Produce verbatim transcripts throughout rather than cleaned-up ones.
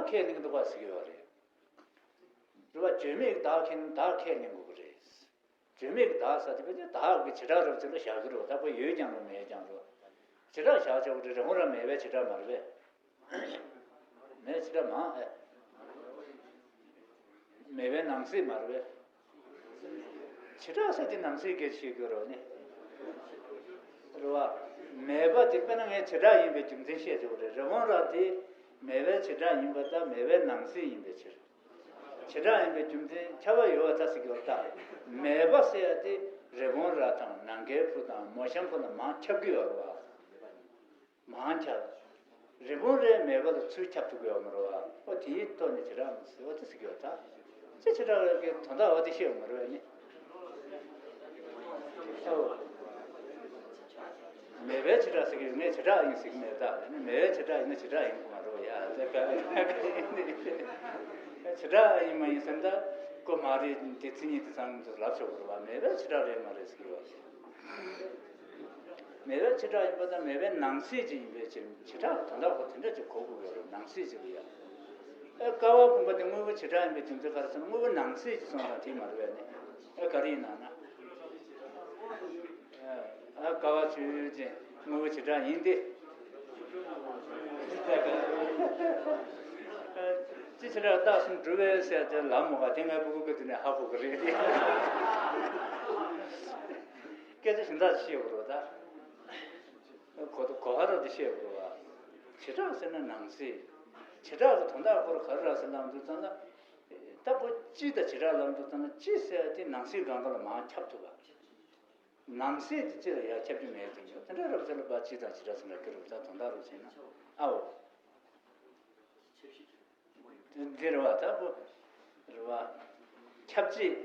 ཁས་ལེན་གྱི་འདུག་པ་ཟེར་གྱི་ཡོད་རེད། རེད་བ། བརྗོད་མེད་ཀྱི་བདག་ཁས་ལེན། བདག་ཁས་ལེན་དགོས་ཀྱི་རེད། བརྗོད་མེད་ཀྱི་བདག་ཟེར་དེ་བས་ཀྱང་བདག་གི་བྱེ་བྲག་རབ་ཚུལ་ལ་བཞག་གི་རེད་བ། ད་ཁོ་ཡོད་ཀྱང་རུང་མེད་ཀྱང་རུང་། བྱེ་བྲག་བཞག་ཆོག་གི་རེད། རི་བོང་རྭ་མེད་པའི་བྱེ་བྲག་མ་རེད་པས། མེད་བྱེ་བྲག་མང་ཨེ། མེད་པའི་ནང་གསེས་མ་རེད་པས། བྱེ་བྲག་ཟེར་དེ་ནང་གསེས་སྐད་ཆ་བཤད་དགོས་རེད་ནི། རེད་བ། མེད་པ་དེ་དཔེར་ན་ངས་བྱེ་བྲག་ཡིན་པའི་རྒྱུ་མཚན་བཤད་ཆོག་གི་རེད། རི་བོང་རྭ་དེ་མེད་པའི་བྱེ་བྲག་ཡིན་པ་དང་མེད་པའི་ནང་གསེས་ཡིན་པའི་ཕྱིར། བྱེ་བྲག་ཡིན་པའི་རྒྱུ་མཚན་ཁྱབ་པ་ཡོད་པ་ད་ཟེར་གྱི་ཡོད་ད། མེད་པ་ཟེར་ཡ་དེ་རི་བོང་རྭ་དང་ནམ་མཁའི་བུ་དང་མོ་གཤམ་བུ་ལ་མང་ཁྱབ་ཀྱི་ཡོད་རེད་བ། མང་ཁྱབ། རི་བོང་རྭའི་མེད་པ་ལ་ཚུར་ཁྱབ་ཐུབ་ཀྱི་ཡོད་མ་རེད་བ། ཨོ་དེའི་ཐོག་ནས་བྱེ་བྲག་མི་ཟེར་བ་དེ་ཟེར་གྱི་ཡོད་ད། ཅི་བྱེ་བྲག་གི་དོན་དག་འོ་དེ་ཤེས་ཡོད་མ་རེད་བ་ནི། ཨོ། མེད་པའི་བྱེ་བྲག་ཟེར་གྱི་ཡོད། ངས་བྱེ་བྲག་ཡིན་ཟེར་གྱི་མེད་ད། ནི་མེད་པའི་བྱེ་བྲག་ཡིན་ན་བྱེ་བྲག་ཡིན་གྱི་མ་རེད་བ་ཡ། དེ་ག་བྱེ་བྲག་ཡིན་མ་ཡིན་ཟེར་ན་ད་ཀོ་མ་རེད། དེ་མཚན་ཉིད་དེ་ཚང་མ་ལབ་ཆོག་གི་རེད་བ། མེད་པའི་བྱེ་བྲག་རེད་མ་རེད་ཟེར་གྱི་ཡོད། མེད་པའི་བྱེ་བྲག་ཡིན་པ་དང་མེད་པའི་ནང་གསེས་ཅིག་ཡིན་པའི་ཕྱིར། བྱེ་བྲག་གི་དོན་དག་ཁོ་དེ་འདྲ་ཅིག་གོ་དགོས་ཡོད་རེད། ནང་གསེས་ཅིག་ལ་ཡ། ཨེ་ཀ་བ་བུམ་པ་དེ་དངོས་པོ་བྱེ་བྲག་ཡིན་པའི་རྒྱུ་མཚན་ག་རེ་ཟེར་ན་དངོས་པོ་ནང་གསེས་ཅིག་སོང་ཙང་དེ་མ་རེད་པས་ནི། ཨེ་ག་རེ་ཡིན་ན་ན། ཨེ་ཀ་བ་ཆོས་ཅན། དངོས་པོ་བྱེ་བྲག་ཡིན་ཏེ། ཅི་བྱེ་བྲག་རྟགས་གསུམ་གྲུབ་པས་ཟེར་ཏེ་ལབ་མོ་ག་དེ་ངའི་སྤུ་གུ་གི་དུས་ནས་ཧ་གོ་གི་རེད་དེ། སྐད་ཆ་གཞན་དག་བཤད་དགོས་རེད་ད། གོ་གོ་བ་རབ་ཏུ་བཤད་དགོས་པ། བྱེ་བྲག་ཟེར་ན་ནང་གསེས། བྱེ་བྲག་གི་དོན་དག་སྐོར་ག་རེ་རེད་ཟེར་ལབ་འདུག་ཙང་ན། ད་ཁོ་སྤྱི་དང་བྱེ་བྲག་ལབ་འདུག་ཙང་ན་སྤྱི་ཟེར་དེ་ནང་གསེས་སྒང་ག་ལ་མར་ཁྱབ་ཐུབ་པ། ནང་གསེས་དེ་སྤྱི་ལ་ཡར་ཁྱབ་རྒྱུ་མེད་དེ་ཡོད། དེ་འདྲ་རབ་ཟེར་ལ་པ་སྤྱི་དང་བྱེ་བྲག་ཟེར་ན་ཁྱོད་རབ་ད་དོན་དག་རབ་ཟེར་ན་ཨའོ། འདི་རེད་བ། ད་ཁོ་རེད་བ། ཁྱབ་བྱེད་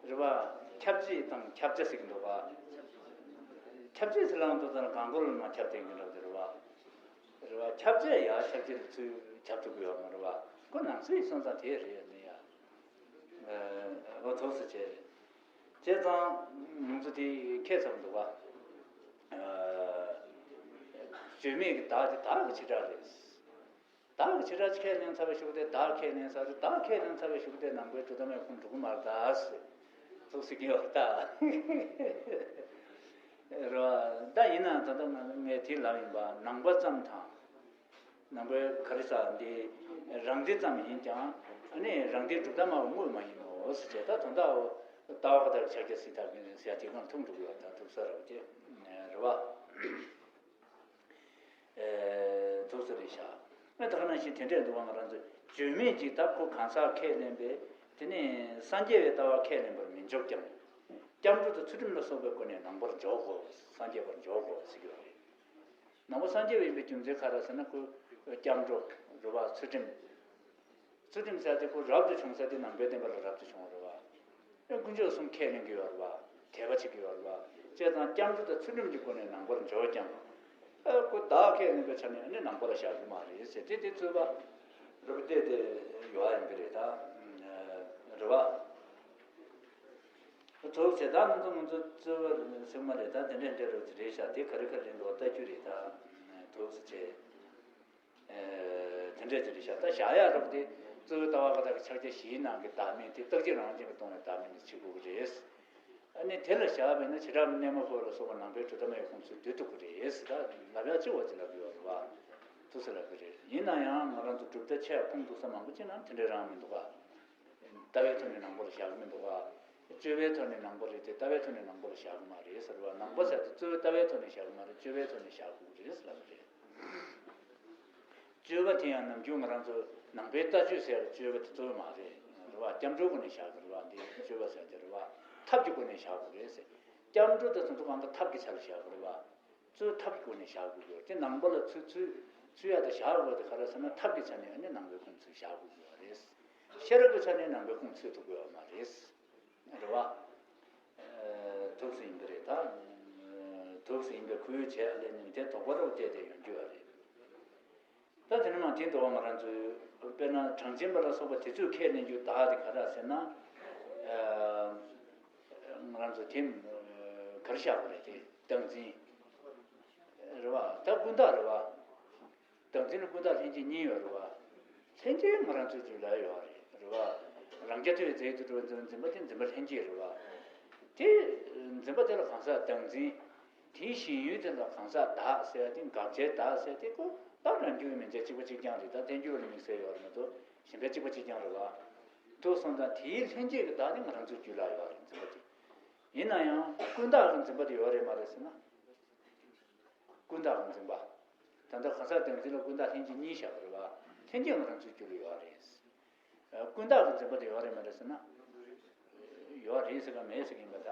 རེད་བ། ཁྱབ་བྱེད་དང་ཁྱབ་བྱ་ཟེར་གྱི་འདུག་བ། ཁྱབ་བྱེད་ཟེར་ལབ་འདུག་ཙང་གང་གོ་ལ་མ་ཁྱབ་བསྡད་མཁན་འདྲ་བོ་དེ་རེད་བ། རེད་བ། ཁྱབ་བྱེད་ཡ་ཁྱབ་བྱེད་ལ་ཚུར་ཁྱབ་ཐུབ་ཀྱི་ཡོད་མ་རེད་བ། ཁོ་ནང་གསེས་སོང་ཙང་དེ་རེད་ནི་ཡ། འོ་ཐུགས་སུ་ཆེ། བྱས་ཙང་ང་ཚོ་དེ་ཁྱད་མཚར་འདུག་བ། བརྗོད་མེད་ཀྱི་བདག་དེ་བདག་གི་བྱེ་བྲག་རེད། བདག་གི་བྱེ་བྲག་ཁས་ལེན་ཚར་བའི་གཞུག་དེ་བདག་ཁས་ལེན་ཚར་རེད། བདག་ཁས་ལེན་ཚར་བའི་གཞུག་དེ་ནང་པའི་གྲུབ་མཐའ་མའི་ཁུངས་འགྲོ་གི་མ་རེད་ད་ཟེར། ཐུགས་སུ་སྐྱེ་བ་ད། རེད་བ། ད་ཡིན་ནའང་ད་ལྟ་ང་ངས་དེ་ལབ་ཡིན་པ་ནང་པ་ཙམ་དང་། ནང་པའི་ག་རེ་ཟེར་འདི་རང་སྡེ་ཙམ་ཡིན་ཀྱང་ཨ་ནི་རང་སྡེའི་གྲུབ་མཐའ་སྨྲ་བ་དངོས་མ་ཡིན་ནོ་ཟེར་བྱས། ད་དོན་དག་ལྟ་བ་ཁ་ཐག་ཕྱག་རྒྱ་སྲིད་ཐག་གི་ཟེར་ཡ་དེ་གང་ཐུག་འགྲོ་གི་ཡོད། ད་ཐུག་ས་རེད་བ་དེ་རེད་བ། ཐུགས་སུ་རེད་ཤག་ཨ་ད་ག་ནང་བཞིན་དེ་འདྲས་འདུག་བ། ང་རང་ཚོས་བརྗོད་མེད་ཅིག་ད་ཁོ་གང་ཟག་ཁས་ལེན་པས་དེ་ནི་སངས་རྒྱས་པའི་ལྟ་བ་ཁས་ལེན་པར་མི་འཇོག་ཀྱང་། སྐྱབས་འགྲོ་དང་ཚུལ་ཁྲིམས་ལ་སོགས་པའི་སྒོ་ནས་ནང་པར་འཇོག་གོ། སངས་རྒྱས་པར་འཇོག་གོ་ཟེར་གྱི་ཡོད་རེད། ནང་པ་སངས་རྒྱས་པ་ཡིན་པའི་རྒྱུ་མཚན་ག་རེ་ཟེར་ན་ཁོ་སྐྱབས་འགྲོ་རེད་བ། ཚུལ་ཁྲིམས། ཚུལ་ཁྲིམས་ཟེར་དེ་ཁོ་རབ་ཏུ་བྱུང་ས་དེ་ནང་པའི་བསྟན་པ་ལ་རབ་ཏུ་བྱུང་བ་རེད་བ། ཨེ་དཀོན་མཆོག་གསུམ་ཁས་ལེན་གྱི་ཡོད་རེད་བ། དད་པ་བྱེད་ཀྱི་ཡོད་རེད་བ། བྱས་ཙང་སྐྱབས་འགྲོ་དང་ཚུལ་ཁྲིམས་ཀྱི་སྒོ་ནས་ནང་པར་འཇོག་ཀྱང་། ཨ་ཁོ་བདག་ཁས་ལེན་པའི་ཆ་ནས་ཨ་ནི་ནང་པ་ལ་བཞག་གི་མ་རེད་ཟེར། དེ་དེ་རྩོད་པ་རེད་བ། དེ་དེ་ཡོད་ཡིན་གྱི་རེད་ད། རེད་བ། ཐུགས་ཆེ། ད་ང་ཚོ་ང་ཚོ་རྩོད་པ་ཟེར་མ་རེད་ད། དེ་འདྲ་འདྲ་རུ་རེད་ཤག་དེ་ག་རེ་ག་རེ་འགྲོ་ལྟ་རྒྱུ་རེད་ད། ཐུགས་ཆེ། དེ་འདྲ་ཅིག་རེད་ཤག་ད་བཞག་ཡག་རོགས་དེ་གཙོ་བོའི་ལྟ་བ་ཁ་ཐག་གི་ཕྱག་རྒྱ་བཞིའི་ནང་གི་བདག་མེད་དེ་རྟག་གཅིག་རང་བཞིན་གྱིས་སྟོང་བའི་བདག་མེད་ནི་བྱེད་དགོས་ཀྱི་རེད། ཨ་ནི་དེ་ལ་བཞག་པས་ན་བྱེ་བྲག་གནས་མ་བོར་ལ་སོགས་པ་ནང་པའི་གྲུབ་མཐའ་མའི་ཁུངས་སུ་འདུ་ཐུབ་ཀྱི་རེད་ཟེར། ད་ལབ་ཡག་ཅི་བ་ཅི་ལབ་ཡོད་རེད་བ། ཐུགས་སུ་ལབ་ཀྱི་རེད། ཡིན་ན་ཡང་ང་རང་ཚོ་གྲུབ་མཐའ་ཆེ་ཡ་ཁུངས་གཏུགས་ས་མང་པོ་ཅིག་ནང་དེ་འདྲ་རང་མི་འདུག་ག་ལྟ་བའི་ཐོག་ནས་ནང་པ་ལ་བཞག་གི་མི་འདུག་ག་སྤྱོད་པའི་ཐོག་ནས་ནང་པ་རེད་དེ་ལྟ་བའི་ཐོག་ནས་ནང་པ་ལ་བཞག་གི་མ་རེད་ཟེར་བ། ནང་པ་ཟེར་དེ་གཙོ་བོའི་ལྟ་བའི་ཐོག་ནས་བཞག་གི་མ་རེད། སྤྱོད་པའི་ཐོག་ནས་བཞག་དགོས་ཀྱི་རེད་ཟེར་ལབ་པ་རེད། སྤྱོད་པ་དེ་ཡང་ནམ་རྒྱུན་ང་རང་ཚོ་ནང་པའི་ལྟ་སྤྱོད་ཟེར་བའི་སྤྱོད་པ་དེ་གཙོ་བོ་མ་རེད། རེད་བ། སྐྱབས་འགྲོའི་སྒོ་ནས་བཞག་གི་རེད་བ། འདི་སྤྱོད་པ་ཟེར་དེ་རེད་བ། ཐབས་ཀྱི་སྒོ་ནས་བཞག་དགོས་རེད་ཟེར། སྐྱབས་འགྲོ་དང་དེ་ཚོ་གང་ག་ཐབས་ཀྱི་ཆ་ལ་བཞག་དགོས་རེད་བ། གཙོ་བོ་ཐབས་ཀྱི་སྒོ་ནས་བཞག་དགོས་ཀྱི་ཡོད་དེ། ནང་པ་ལ་ཚུར་ཚུར་ཚུར་ཡ་དང་བཞག་དགོས་དེ་ག་རེ་ཟེར་ན་ཐབས་ཀྱི་ཆ་ནས་ཨ་ནི་ནང་པའི་ཁུངས་ཚུར་བཞག་དགོས་ཀྱི་ཡོད་རེད། ཤེས་རབ་ཀྱི་ཆ་ནས་ནང་པའི་ཁུངས་ཚུད་ཐུབ་ཀྱི་ཡོད་མ་རེད། རེད་བ། ཐུགས་སུ་ཡིན་པ་རེད་ད། ཐུགས་སུ་ཡིན་པའི་ཁུལ་བྱས་ཨ་ལས་ནི་དེ་དོགས་པ་རུ་བལྟས་ཏེ་ཡོང་རྒྱུ་ཡོད་རེད། ད་དེ་ནི་མ་དེ་འདུག་བ། ང་རང་ཚོའི་དཔེར་ན་གྲངས་ཅན་པ་ལ་སོགས་པ་དེ་ཚོས་ཁས་ལེན་རྒྱུ་བདག་དེ་ག་རེ་ཟེར་ན། ང་རང་ཚོ་དེ་ག་རེ་བཞག་པ་རེད་དེ། བདག་འཛིན་རེད་བ། ད་ཀུན་བཏགས་རེད་བ། བདག་འཛིན་ལ་ཀུན་བཏགས་ལྷན་སྐྱེས་གཉིས་ཡོད་རེད་བ། ལྷན་སྐྱེས་ང་རང་ཚོའི་རྒྱུད་ལ་ཡོད་རེད། རེད་བ། རང་རྐྱ་ཐུབ་པའི་རྫས་ཡོད་དུ་འགྲོ་བའི་འཛིན་པ་འཛིན་པ་དེ་འཛིན་པ་ལྷན་སྐྱེས་རེད་བ། དེ་འཛིན་པ་དེ་ལ་གང་ཟག་བདག་འཛིན། དེའི་ཞེན་ཡུལ་དེ་ལ་གང་ཟག་བདག་ཟེར་ཏེ་དགག་བྱའི་བདག་ཟེར་ཏེ་ཁོ་བདག་རང་རྒྱུད་མན་ཆད་གཅིག་པ་གཅིག་རྐྱང་རེད། ད་ཐལ་འགྱུར་ལ་དམིགས་བསལ་ཡོད་རེད་མ་གཏོགས་གཞན་པའི་གཅིག་པ་གཅིག་རྐྱང་རེད་བ། དུ་སོང་ཙང་དེའི་ལྷན་སྐྱེས་ཀྱི་བདག་དེ་ང་རང་ཚོའི་རྒྱུད་ལ་ཡོད་རེད། འཛིན་པ་དེ། ཡིན་ན་ཡང་ཀུན་བཏགས་ཀྱི་འཛིན་པ་དེ་ཡོད་རེད་མ་རེད་ཟེར་ན། ཀུན་བཏགས་ཀྱི་འཛིན་པ། ད་ལྟ་གང་ཟག་བདག་འཛིན་ལ་ཀུན་བཏགས་ལྷན་སྐྱེས་གཉིས་བཞག་པ་རེད་བ། ལྷན་སྐྱེས་ང་རང་ཚོའི་རྒྱུད་ལ་ཡོད་རེད། ཀུན་བཏགས་ཀྱི་འཛིན་པ་དེ་ཡོད་རེད་མ་རེད་ཟེར་ན། ཡོད་རེད་ཟེར་ག་མེད་ཟེར་གི་ཡིན་པ་ད།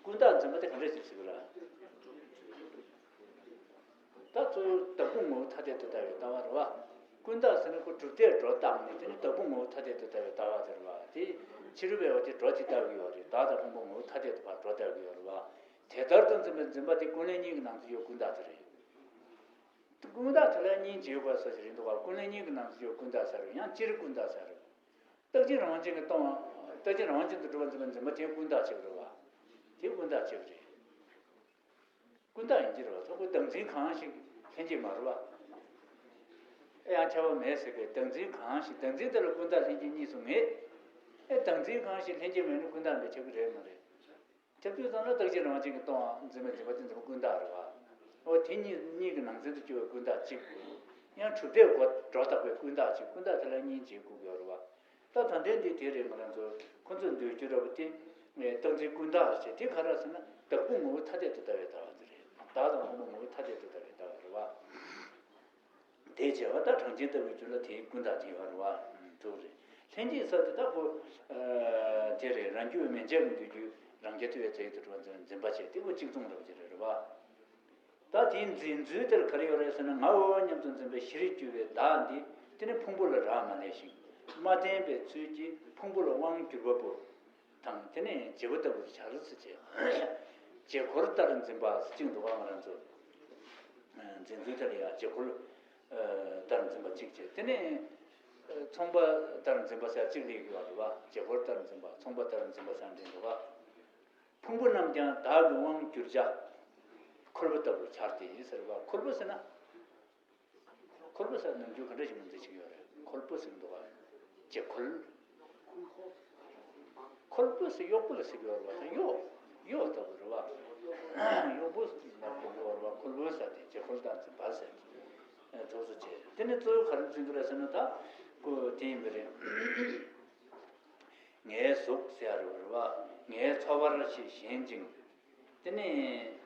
ཀུན་བཏགས་འཛིན་པ་དེ་ག་འདྲ་ཞིག་ཟེར་གི་ར། ད་གཙོ་བོ་བདག་ཕུང་ངོ་བོ་ཐ་དད་དུ་ལྟ་བའི་ལྟ་བ་རེད་བ། ཀུན་བཏགས་ཟེར་ན་ཁོ་གྲུབ་མཐས་སྒྲོ་བཏགས་ནས་དེ་ནི་བདག་ཕུང་ངོ་བོ་ཐ་དད་དུ་ལྟ་བའི་ལྟ་བ་དེ་རེད་བ། དེ་ཕྱི་རོལ་པའི་བ་དེ་སྒྲོ་གཅིག་ལྟ་གི་ཡོད་རེད། བདག་དང་ཕུང་པོ་ངོ་བོ་ཐ་དད་དུ་ཕར་སྒྲོ་བཏགས་ཀྱི་ཡོད་རེད་བ། དེ་ལྟར་དུ་འཛིན་པའི་འཛིན་པ་དེ་ཀུན་ལྷན་གཉིས་ཀྱི་ནང་དུ་ཡོད་ཀུན་བཏགས་དེ་རེད། ཀུན་བཏགས་དེ་ལ་གཉིས་འབྱེད་དགོས་ས་ཞིག་རེད་འདུག་ག་ཀུན་ལྷན་གཉིས་ཀྱི་ནང་དུ་ཡོད་ཀུན་བཏགས་ས་རེད། ཡང་སྤྱིར་ཀུན་བཏགས་ས་རེད། རྟག་གཅིག་རང་དབང་ཅན་གྱིས་སྟོང་བ། རྟག་གཅིག་རང་དབང་ཅན་དུ་གྲུབ་པ་འཛིན་པའི་འཛིན་པ་དེ་ཀུན་བཏགས་གཅིག་རེད་བ། དེ་ཀུན་བཏགས་གཅིག་རེད། ཀུན་བཏགས་ཡིན་གྱི་རེད་བ། ད་ཁོ་བདག་འཛིན་གང་ཞིག་ལྷན་སྐྱེས་མ་རེད་བ། ཨེ་ཡང་ཁྱབ་པ་མེད་ཟེར་གི། བདག་འཛིན་གང་ཞིག་བདག་འཛིན་དེ་ལ་ཀུན་བཏགས་ལྷན་སྐྱེས་གཉིས་སུ་ངེས། ཨེ་བདག་འཛིན་གང་ཞིག་ལྷན་སྐྱེས་མེད་ན་ཀུན་བཏགས་མེད་ཁྱབ་ཀྱི་རེད་མ་རེད། ཁྱབ་དུས་ཙམ་ལ་རྟག་གཅིག་རང་དབང་ཅན་གྱིས་སྟོང་བ་འཛིན་པའི་འཛིན་པ་དེ་འཛིན་པ་ཀུན་བཏགས་རེད་བ། འོ་དེ་གཉིས་གཉིས་ཀྱི་ནང་ཚན་དུ་གྱུར་པའི་ཀུན་བཏགས་གཅིག་ཡང་གྲུབ་མཐས་སྒྲོ་བཏགས་པའི་ཀུན་བཏགས་གཅིག་ཀུན་བཏགས་དེ་ལ་གཉིས་འབྱེད་དགོས་ཀྱི་ཡོད་རེད་བ། ད་ད་ལྟའི་འདི་དེ་རེད། ང་རང་ཚོ་ཁོ་ཚོས་འདོད་རྒྱུ་ར་བ་དེ་རྟག་འཛིན་ཀུན་བཏགས་ཟེར་དེ་ག་རེ་ཟེར་ན་བདག་ཕུང་ངོ་བོ་ཐ་དད་དུ་ལྟ་བའི་ལྟ་བ་དེ་རེད། བདག་དང་ཕུང་པོ་ངོ་བོ་ཐ་དད་དུ་ལྟ་བའི་ལྟ་བ་རེད་བ། དེའི་བྱ་བ་ད་གྲངས་ཅན་ལྟ་བུའི་རྒྱུད་ལ་དེའི་ཀུན་བཏགས་དེ་ཡོད་རེད་བ། འདུག་རེད། ལྷན་སྐྱེས་ས་དེ་ད་ཁོ། དེ་རེད། རང་རྒྱུད་མན་ཆད་ཀྱི་འདོད་རྒྱུ་རང་རྐྱ་ཐུབ་པའི་རྫས་ཡོད་དུ་གྲུབ་པ་འཛིན་པ་བྱས་དེ་ཁོ་གཅིག་མཚུངས་རབ་ཅིག་རེད་རེད་བ། ད་དེའི་འཛིན་ཚུལ་དེར་ག་རེ་ཡོད་རེད་ཟེར་ན་ང་འོ་སྙམ་དུ་འཛིན་པའི་གཞིར་གྱུར་པའི་བདག་འདི་དེ་ནི་ཕུང་པོ་ལ་རག་མ་ལས་ཤིང་མ་བརྟེན་པའི་ཚུལ་གྱིས་ཕུང་པོ་ལ་དབང་བསྒྱུར་བ་པོ། དང་དེ་ནས་བྱེད་པོ་ལྟ་བུར་བྱ་རུ་ཚུལ་བྱེད། བྱེད་འཁོར་ལྟར་འཛིན་པ་གཅིག་འདུག་ག་ང་རང་ཚོ་འཛིན་ཚུལ་དེ་ལ་ཡང་བྱེད་འཁོར་ལྟར་འཛིན་པ་གཅིག་བྱེད། དེ་ནས་ཚོང་པ་ལྟར་འཛིན་པ་ཟེར་གཅིག་སླེབས་ཡོད་རེད་བ། བྱེད་འཁོར་ལྟར་འཛིན་པ་ཚོང་པ་ལྟར་འཛིན་པ་ཟེར་འདྲ་འདུག་ག་ཕུང་པོ་རྣམས་ཀྱང་བདག་གི་དབང་བསྒྱུར་བྱ། འཁོར་པོ་ལྟ་བུར་བྱ་སྟེ་ཟེར་བ། འཁོར་པོ་ཟེར་ན། འཁོར་པོ་ཟེར་ནམ་རྒྱུན་ག་འདྲ་ཞིག་ངོས་འཛིན་བྱེད་ཀྱི་ཡོད་རེད། འཁོར་པོ་ཟེར་གྱི་འདུག་ག་བྱེད་འཁོར། འཁོར་པོ་ཟེར་གཡོག་པོ་ལ་ཟེར་གྱི་ཡོད་རེད་བ། ད་གཡོག་གཡོག་ལྟ་བུ་རེད་བ། གཡོག་པོ་ལ་གོ་གི་ཡོད་རེད་བ། འཁོར་པོ་ཟེར་དེ་བྱེད་འཁོར་དང་འཛིན་པ་ཟེར་དེ་ཐོག་སུ་བྱེད། དེ་ནི་གཙོ་བོ་ག་རེ་འཛིན་གྱི་རེད་ཟེར་ན་ད་ཀོ་དེ་ཡིན་པ་རེད། ངའི་གཟུགས་ཟེར་ཡ་རེད་བ། ངའི་ཚོར་བར་ཞེས་ཞེན་ཅིང་། དེ་ནས་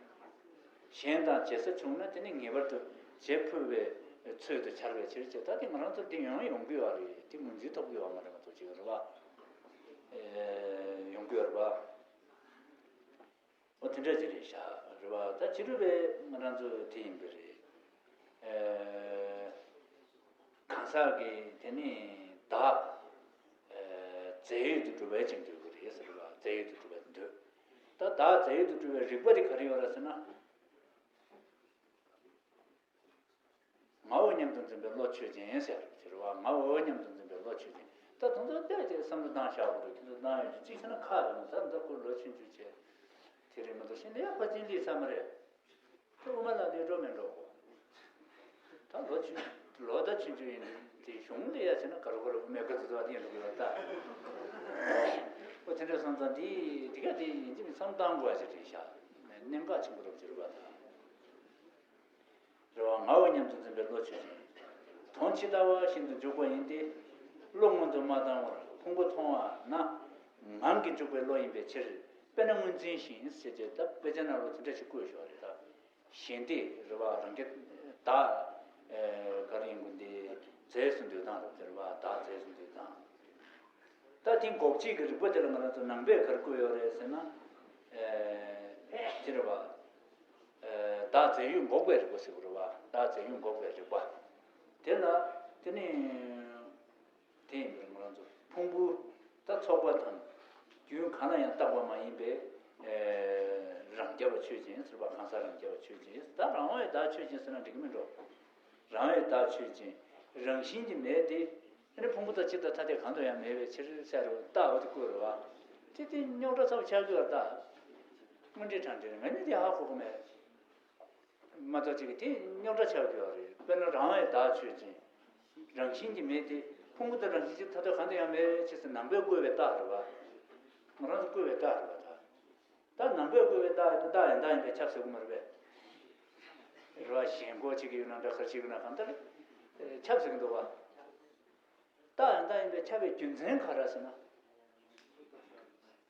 གཞན་དང་བརྗེ་ས་བྱུང་ན་དེ་ནི་ངེས་པར་དུ་བརྗེ་ཕོད་པའི་ཚོད་དུ་འཆར་བའི་ཕྱིར་བྱས། ད་དེ་ང་རང་ཚོར་དེ་ཡོང་ཡོང་གི་ཡོད་རེད། དེ་ངོས་འཛིན་ཐུབ་ཀྱི་ཡོད་མ་རེད། ང་ཚོ་ཅིག་རེད་བ། ཨེ་ཡོང་གི་ཡོད་རེད་བ། འོ་དེ་འདྲ་ཅིག་རེད་ཤག་རེད་བ། ད་ཕྱི་རོལ་པའི་ང་རང་ཚོ་དེ་ཡིན་པ་རེད། ཨེ་གང་ཟག་གི་དེ་ནི་བདག་ཨེ་རྫས་ཡོད་དུ་གྲུབ་པ་ཅིག་འདོད་ཀྱི་རེད་ཟེར་བ། རྫས་ཡོད་དུ་གྲུབ་པ་འདོད། ད་བདག་རྫས་ཡོད་དུ་གྲུབ་པའི་རིགས་པ་དེ་ག་རེ་ཡོད་རེད་ཟེར་ན། ངའོ་སྙམ་དུ་འཛིན་པའི་བློ་ཆོས་ཅན་ཟེར་ཟེར་བ། ངའོ་སྙམ་དུ་འཛིན་པའི་བློ་ཆོས་ཅན། ད་དུང་ད་ལྟ་དེ་བསམ་བློ་བཏང་བཞག་དགོས་རེད། དེ་ཚོ་བཏང་ཡོད་ཅིག་བྱས་ན་ཁག་རེད་མ། ད་ད་ཁོ་ལོ་ཆུང་ཆུང་བྱས་དེ་རེད་མ་གཏོགས་གཞན་ལ་ཡག་པ་ཅིག་སླེབས་ཚར་མ་རེད། དབུ་མ་ལ་ལས་འགྲོ་མེད་འགྲོ་གོ། ད་ལོ་ཆུང་ལོ་ད་ཆུང་ཆུང་ཡིན་དུས་གཞུང་ལ་ཡ་བྱས་ན་ག་རེ་ག་རེ་དབུ་མའི་བཀའ་ཚོད་ཚོད་ཡིན་འགྲོ་གི་ཡོད་ད། ཨོ་དེ་འདྲ་སོང་ཙང་འདི་འདི་ག་འདི་ཡིན་གཅིག་མིན་གཅིག་བསམ་བཏང་དགོས་པ་ཞིག་རེད་ཤག་གནད་འགག་ཆེན་པོ་རབ་ཅིག་རེད་པ་ད། རེད་བ། ངའོ་སྙམ་དུ་འཛིན་པའི་བློ་ཆོས་ཅན། དོན་ཇི་ལྟ་བ་བཞིན་དུ་འཇུག་པ་ཡིན་ཏེ། བློ་སྔོན་དུ་མ་བཏང་བར་ཕུང་པོ་མཐོང་བ་ན། ངང་གིས་འཇུག་པའི་བློ་ཡིན་པའི་ཕྱིར། དཔེར་ན་སྔོན་འཛིན་བཞིན་ཟེར་བྱས་ད་དཔེ་ཆ་ནང་ལ་དེ་འདྲ་ཞིག་བཀོད་ཞོག་རེད་ད། གཞན་སྡེ་རེད་བ། རང་རྐྱ་བདག་ག་རེ་ཡིན་དགོས་འདི་རྫས་སུ་འདོད་སྟངས་རེད་དེ་རེད་བ། བདག་རྫས་སུ་འདོད་སྟངས། ད་དེ་འགོག་བྱེད་ཀྱི་རིགས་པ་དེ་ལ་ང་རང་ཚོ་ནང་པས་ག་རེ་བཀོད་ཡོད་རེད་ཟེར་ན། ཨེ་དེ་རེད་བ། ཨེ་བདག་རྫས་ཡོད་འགོག་པའི་རིགས་པ་ཟེར་བ་རེད་བ། བདག་རྫས་ཡོད་འགོག་པའི་རིགས་པ། དེ་ལ་དེ་ནི་དེ་ཡིན་པར་ང་རང་ཚོ་ཕུང་པོ་ད་ཚོགས་པ་དང་རྒྱུན་གང་ལ་ཡང་བཏགས་པ་མ་ཡིན་པའི་ཨེ་རང་རྐྱ་བ་ཆོས་ཅན་ཟེར་བ། གང་ཟག་རང་རྐྱ་བ་ཆོས་ཅན། ད་རང་དབང་བའི་བདག་ཆོས་ཅན་ཟེར་ན་འགྲིག་གི་མིན་འགྲོ། རང་དབང་བའི་བདག་ཆོས་ཅན། རང་བཞིན་གྱིས་མེད་དེ། ཨ་ནི་ཕུང་པོ་དང་གཅིག་དང་ཐ་དད་གང་དུ་ཡང་མེད་པའི་ཕྱིར་ཟེར་རོ། རྟགས་འོ་དེ་བཀོད་རེད་བ། དེ་དེ་རྙོག་དྲ་ཚ་པོ་ཆགས་ཀྱི་ཡོད་རེད་ད། དངོས་འབྲེལ་དྲང་འབྲེལ་ང་གཉིས་དེ་ཧ་གོ་གི་མེད། མ་གཏོགས་གཅིག་གིས་དེ་རྙོག་དྲ་ཆགས་ཀྱི་ཡོད་རེད། དཔེར་ན་རང་དབང་བའི་བདག་ཆོས་ཅན། རང་བཞིན་གྱིས་མེད་དེ། ཕུང་པོ་དང་རང་བཞིན་གཅིག་ཐ་དད་གང་དུ་ཡང་མེད་ཅེས་སུ་ནང་པས་བཀོད་པའི་རྟགས་རེད་བ། ང་རང་ཚོ་བཀོད་པའི་རྟགས་རེད་བ་ད། ད་ནང་པས་བཀོད་པའི་རྟགས་ཡིན་ན་རྟགས་ཡང་དག་ཡིན་པས་ཁྱབ་ཟེར་གི་མ་རེད་པས། རེད་བ། ཞེན་ཁོག་བྱེད་ཀྱི་ཡོད་ན་འདྲ་ག་རེ་བྱེད་ཀྱི་ཡོད་ན་གང་ལྟར་ཁྱབ་ཟེར་གི་འདུག་བ། རྟགས་ཡང་དག་ཡིན་པས་ཁྱབ་པའི་རྒྱུ་མཚན་ག་རེ་ཟེར་ན།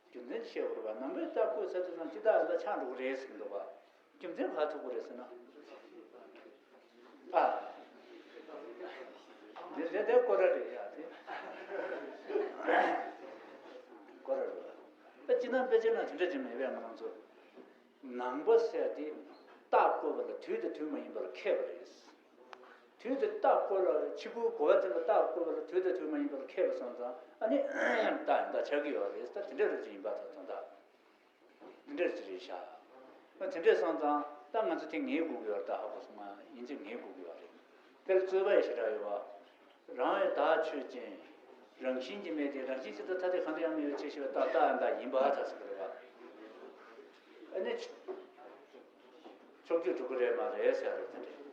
རྒྱུ་མཚན་བཤད་དགོས་རེད་པ། ནང་པའི་རྟགས་བཀོད་ཚར་དུས་ཙམ་སྤྱི་རྟགས་ཡང་དག་ཆགས་འགྲོ་གི་རེད་ཟེར་གི་འདུག་པ། རྒྱུ་མཚན་ག་ཐུག་གི་རེད་ཟེར་ན། ཨ། འདི་འདི་འདི་སྐོར་ར་རེད་ཡ་དེ། སྐོར་ར་རེད་པ། ད་སྤྱིར་ན་དཔེ་ཆ་ན་དེ་འདྲ་ཅིག་མེད་པས་ང་རང་ཚོ། ནང་པ་ཟེར་དེ་རྟགས་བཀོད་པ་ལ་དུས་དང་དུས་མ་ཡིན་པར་མཁས་པ་རེད། དུས་དང་རྟགས་བཀོད་ལ་ཕྱི་རྒོལ་གོ་བ་དེ་ལ་རྟགས་བཀོད་པ་ལ་དུས་དང་དུས་མ་ཡིན་པར་མཁས་པ་སོང་ཙང་ཨ་ནི་རྟགས་ཡང་དག་ཆགས་ཀྱི་ཡོད་རེད། ད་དེ་འདྲ་རེད་ཅིག་ཡིན་པ་ད་དོན་དག་འདི་འདྲ་ཅིག་རེད་ཤག་ཨ་དེ་འདྲ་སོང་ཙང་ད་ང་ཚོ་དེ་ངེས་དགོས་ཀྱི་ཡོད་རེད། ད་ཧ་གོ་སོང་ང་། ཡིན་གཅིག་ངེས་དགོས་ཀྱི་ཡོད་རེད། དེར་རྩོད་པ་ཡི་ཞེ་དྲག་ཡོད་པ། རང་ཡང་དག་ཆོས་ཅན། རང་བཞིན་གྱིས་མེད་དེ། རང་བཞིན་གཅིག་ཏུ་ཐ་དད་གང་དུ་ཡང་མེད་པའི་ཕྱིར་ཞེས་པའི་རྟགས་རྟགས་ཡང་དག་ཡིན་པར་ཐལ་ཟེར་གྱི་རེད་བ། ཨ་ནི་ཕྱོགས་ཆོས་གྲུབ་ཀྱི་རེད་མ་རེད་ཟེར་རེད་དེ་འདྲ།